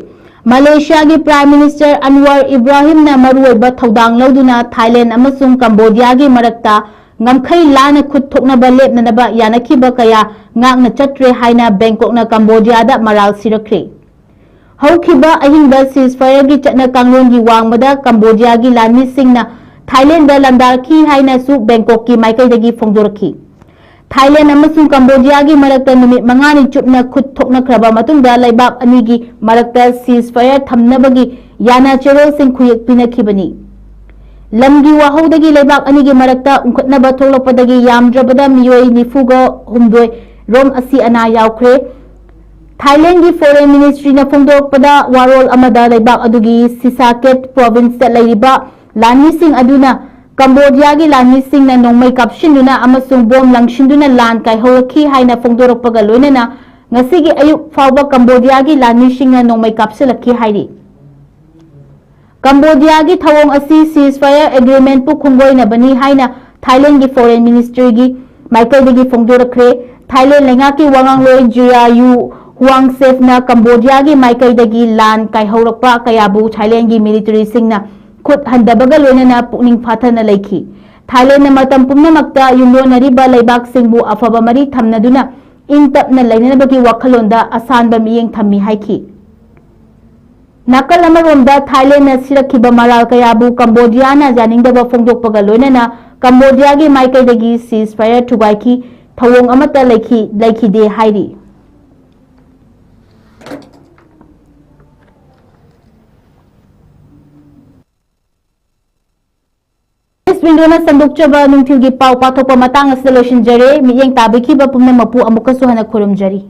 ꯃꯂꯦꯁꯤꯌꯥꯒꯤ Prime Minister ꯑꯟꯋꯔ ꯏꯕ꯭ꯔꯥꯍꯤꯝꯅ ꯃꯔꯨꯑꯣꯏꯕ ꯊꯧꯗꯥꯡ ꯂꯧꯗꯨꯅ ꯊꯥꯏꯂꯦꯟꯗ ꯑꯃꯁꯨꯡ ꯀꯝꯕꯣꯗꯤꯌꯥꯒꯤ ꯃꯔꯛꯇ ꯉꯝꯈꯩ ꯂꯥꯟꯅ ꯈꯨꯠ ꯊꯣꯛꯅꯕ ꯂꯦꯞꯅꯅꯕ ꯌꯥꯅꯈꯤꯕ ꯀꯌꯥ ꯉꯥꯛꯅ ꯆꯠꯇ꯭ꯔꯦ ꯍꯥꯏꯅ ꯕꯦꯡꯀꯣꯛꯅ ꯀꯝꯕꯣꯗꯤꯌꯥꯗ ꯃꯔꯥꯜ ꯁꯤꯔꯛꯈ꯭ꯔꯦ꯫ ꯍꯧꯈꯤꯕ ꯑꯍꯤꯡꯗ ceasefireꯒꯤ ꯆꯠꯅ ꯀꯥꯡꯂꯣꯟꯒꯤ ꯋꯥꯡꯃꯗ ꯀꯝꯕꯣꯗꯤꯌꯥꯒꯤ ꯂꯥꯟꯃꯤꯁꯤꯡꯅ ꯊꯥꯏꯂꯦꯟꯗ ꯂꯥꯟꯗꯥꯔꯛꯈꯤ ꯍꯥꯏꯅꯁꯨ ꯕꯦꯡꯀꯣꯛꯀꯤ ꯃꯥꯏꯀꯩꯗꯒꯤ ꯐꯣꯡꯗꯣꯔꯛꯈꯤ꯫ ꯊꯥꯏꯂꯦꯟꯗ ꯑꯃꯁꯨꯡ ꯀꯝꯕꯣꯗꯤꯌꯥꯒꯤ ꯃꯔꯛꯇ ꯅꯨꯃꯤꯠ ꯃꯉꯥꯅꯤ ꯆꯨꯞꯅ ꯈꯨꯠ ꯊꯣꯛꯅꯈ꯭ꯔꯕ ꯃꯇꯨꯡꯗ ꯂꯩꯕꯥꯛ ꯑꯅꯤꯒꯤ ꯃꯔꯛꯇ ceasefire ꯊꯝꯅꯕꯒꯤ ꯌꯥꯅ ꯆꯦꯔꯣꯜꯁꯤꯡ ꯈꯨꯌꯦꯛ ꯄꯤꯅꯈꯤꯕꯅꯤ꯫ ꯂꯝꯒꯤ ꯋꯥꯍꯧꯗꯒꯤ ꯂꯩꯕꯥꯛ ꯑꯅꯤꯒꯤ ꯃꯔꯛꯇ ꯎꯪꯈꯠꯅꯕ ꯊꯣꯛꯂꯛꯄꯗꯒꯤ ꯌꯥꯝꯗ꯭ꯔꯕꯗ ꯃꯤꯑꯣꯏ ꯅꯤꯐꯨꯒ ꯍꯨꯝꯗꯣꯏ ꯔꯣꯝ ꯑꯁꯤ ꯑꯅꯥ ꯌꯥꯎꯈ꯭ꯔꯦ꯫ ꯊꯥꯏꯂꯦꯟꯒꯤ Foreign Ministryꯅ ꯐꯣꯡꯗꯣꯔꯛꯄꯗ ꯋꯥꯔꯣꯜ ꯑꯃꯗ ꯂꯩꯕꯥꯛ ꯑꯗꯨꯒꯤ Sisaket Provinceꯇ ꯂꯩꯔꯤꯕ ꯂꯥꯟꯃꯤꯁꯤꯡ ꯑꯗꯨꯅ ꯀꯝꯕꯣꯗꯤꯌꯥꯒꯤ ꯂꯥꯟꯃꯤꯁꯤꯡꯅ ꯅꯣꯡꯃꯩ ꯀꯥꯞꯁꯤꯟꯗꯨꯅ ꯑꯃꯁꯨꯡ ꯕꯣꯝ ꯂꯪꯁꯤꯟꯗꯨꯅ ꯂꯥꯟ ꯀꯥꯏꯍꯧꯔꯛꯈꯤ ꯍꯥꯏꯅ ꯐꯣꯡꯗꯣꯔꯛꯄꯒ ꯂꯣꯏꯅꯅ ꯉꯁꯤꯒꯤ ꯑꯌꯨꯛ ꯐꯥꯎꯕ ꯀꯝꯕꯣꯗꯤꯌꯥꯒꯤ ꯂꯥꯟꯃꯤꯁꯤꯡꯅ ꯅꯣꯡꯃꯩ ꯀꯥꯞꯁꯤꯜꯂꯛꯈꯤ ꯍꯥꯏꯔꯤ꯫ ꯀꯝꯕꯣꯗꯤꯌꯥꯒꯤ ꯊꯧꯑꯣꯡ ꯑꯁꯤ ceasefire agreementꯄꯨ ꯈꯣꯡꯒꯣꯏꯅꯕꯅꯤ ꯍꯥꯏꯅ ꯊꯥꯏꯂꯦꯟꯒꯤ Foreign Ministryꯒꯤ ꯃꯥꯏꯀꯩꯗꯒꯤ ꯐꯣꯡꯗꯣꯔꯛꯈ꯭ꯔꯦ꯫ ꯊꯥꯏꯂꯦꯟ ꯂꯩꯉꯥꯛꯀꯤ ꯋꯥꯉꯥꯡꯂꯣꯏ ꯖꯨꯌꯥꯌꯨ ꯍꯨꯋꯥꯡꯁꯦꯐꯅ ꯀꯝꯕꯣꯗꯤꯌꯥꯒꯤ ꯃꯥꯏꯀꯩꯗꯒꯤ ꯂꯥꯟ ꯀꯥꯏꯍꯧꯔꯛꯄ ꯀꯌꯥꯕꯨ ꯊꯥꯏꯂꯦꯟꯒꯤ militaryꯁꯤꯡꯅ ꯈꯨꯠ ꯍꯟꯗꯕꯒ ꯂꯣꯏꯅꯅ ꯄꯨꯛꯅꯤꯡ ꯐꯥꯊꯅ ꯂꯩꯈꯤ꯫ ꯊꯥꯏꯂꯦꯟꯅ ꯃꯇꯝ ꯄꯨꯝꯅꯃꯛꯇ ꯌꯨꯝꯂꯣꯟꯅꯔꯤꯕ ꯂꯩꯕꯥꯛꯁꯤꯡꯕꯨ ꯑꯐꯕ ꯃꯔꯤ ꯊꯝꯅꯗꯨꯅ ꯏꯪ ꯇꯞꯅ ꯂꯩꯅꯅꯕꯒꯤ ꯋꯥꯈꯜꯂꯣꯟꯗ ꯑꯁꯥꯟꯕ ꯃꯤꯠꯌꯦꯡ ꯊꯝꯃꯤ ꯍꯥꯏꯈꯤ꯫ ꯅꯥꯀꯜ ꯑꯃꯔꯣꯝꯗ ꯊꯥꯏꯂꯦꯟꯅ ꯁꯤꯔꯛꯈꯤꯕ ꯃꯔꯥꯜ ꯀꯌꯥꯕꯨ ꯀꯝꯕꯣꯗꯤꯌꯥꯅ ꯌꯥꯅꯤꯡꯗꯕ ꯐꯣꯡꯗꯣꯛꯄꯒ ꯂꯣꯏꯅꯅ ꯀꯝꯕꯣꯗꯤꯌꯥꯒꯤ ꯃꯥꯏꯀꯩꯗꯒꯤ ceasefire ꯊꯨꯒꯥꯏꯈꯤ, ꯊꯧꯑꯣꯡ ꯑꯃꯠꯇ ꯂꯩꯈꯤ-, ꯂꯩꯈꯤꯗꯦ ꯍꯥꯏꯔꯤ꯫ East Windowꯅ ꯁꯟꯗꯣꯛꯆꯕ ꯅꯨꯡꯊꯤꯜꯒꯤ ꯄꯥꯎ ꯄꯥꯊꯣꯛꯄ ꯃꯇꯥꯡ ꯑꯁꯤꯗ ꯂꯣꯏꯁꯤꯟꯖꯔꯦ꯫ ꯃꯤꯠꯌꯦꯡ ꯇꯥꯕꯤꯈꯤꯕ ꯄꯨꯝꯅꯃꯛꯄꯨ ꯑꯃꯨꯛꯀꯁꯨ ꯍꯟꯅ ꯈꯨꯔꯨꯝꯖꯔꯤ꯫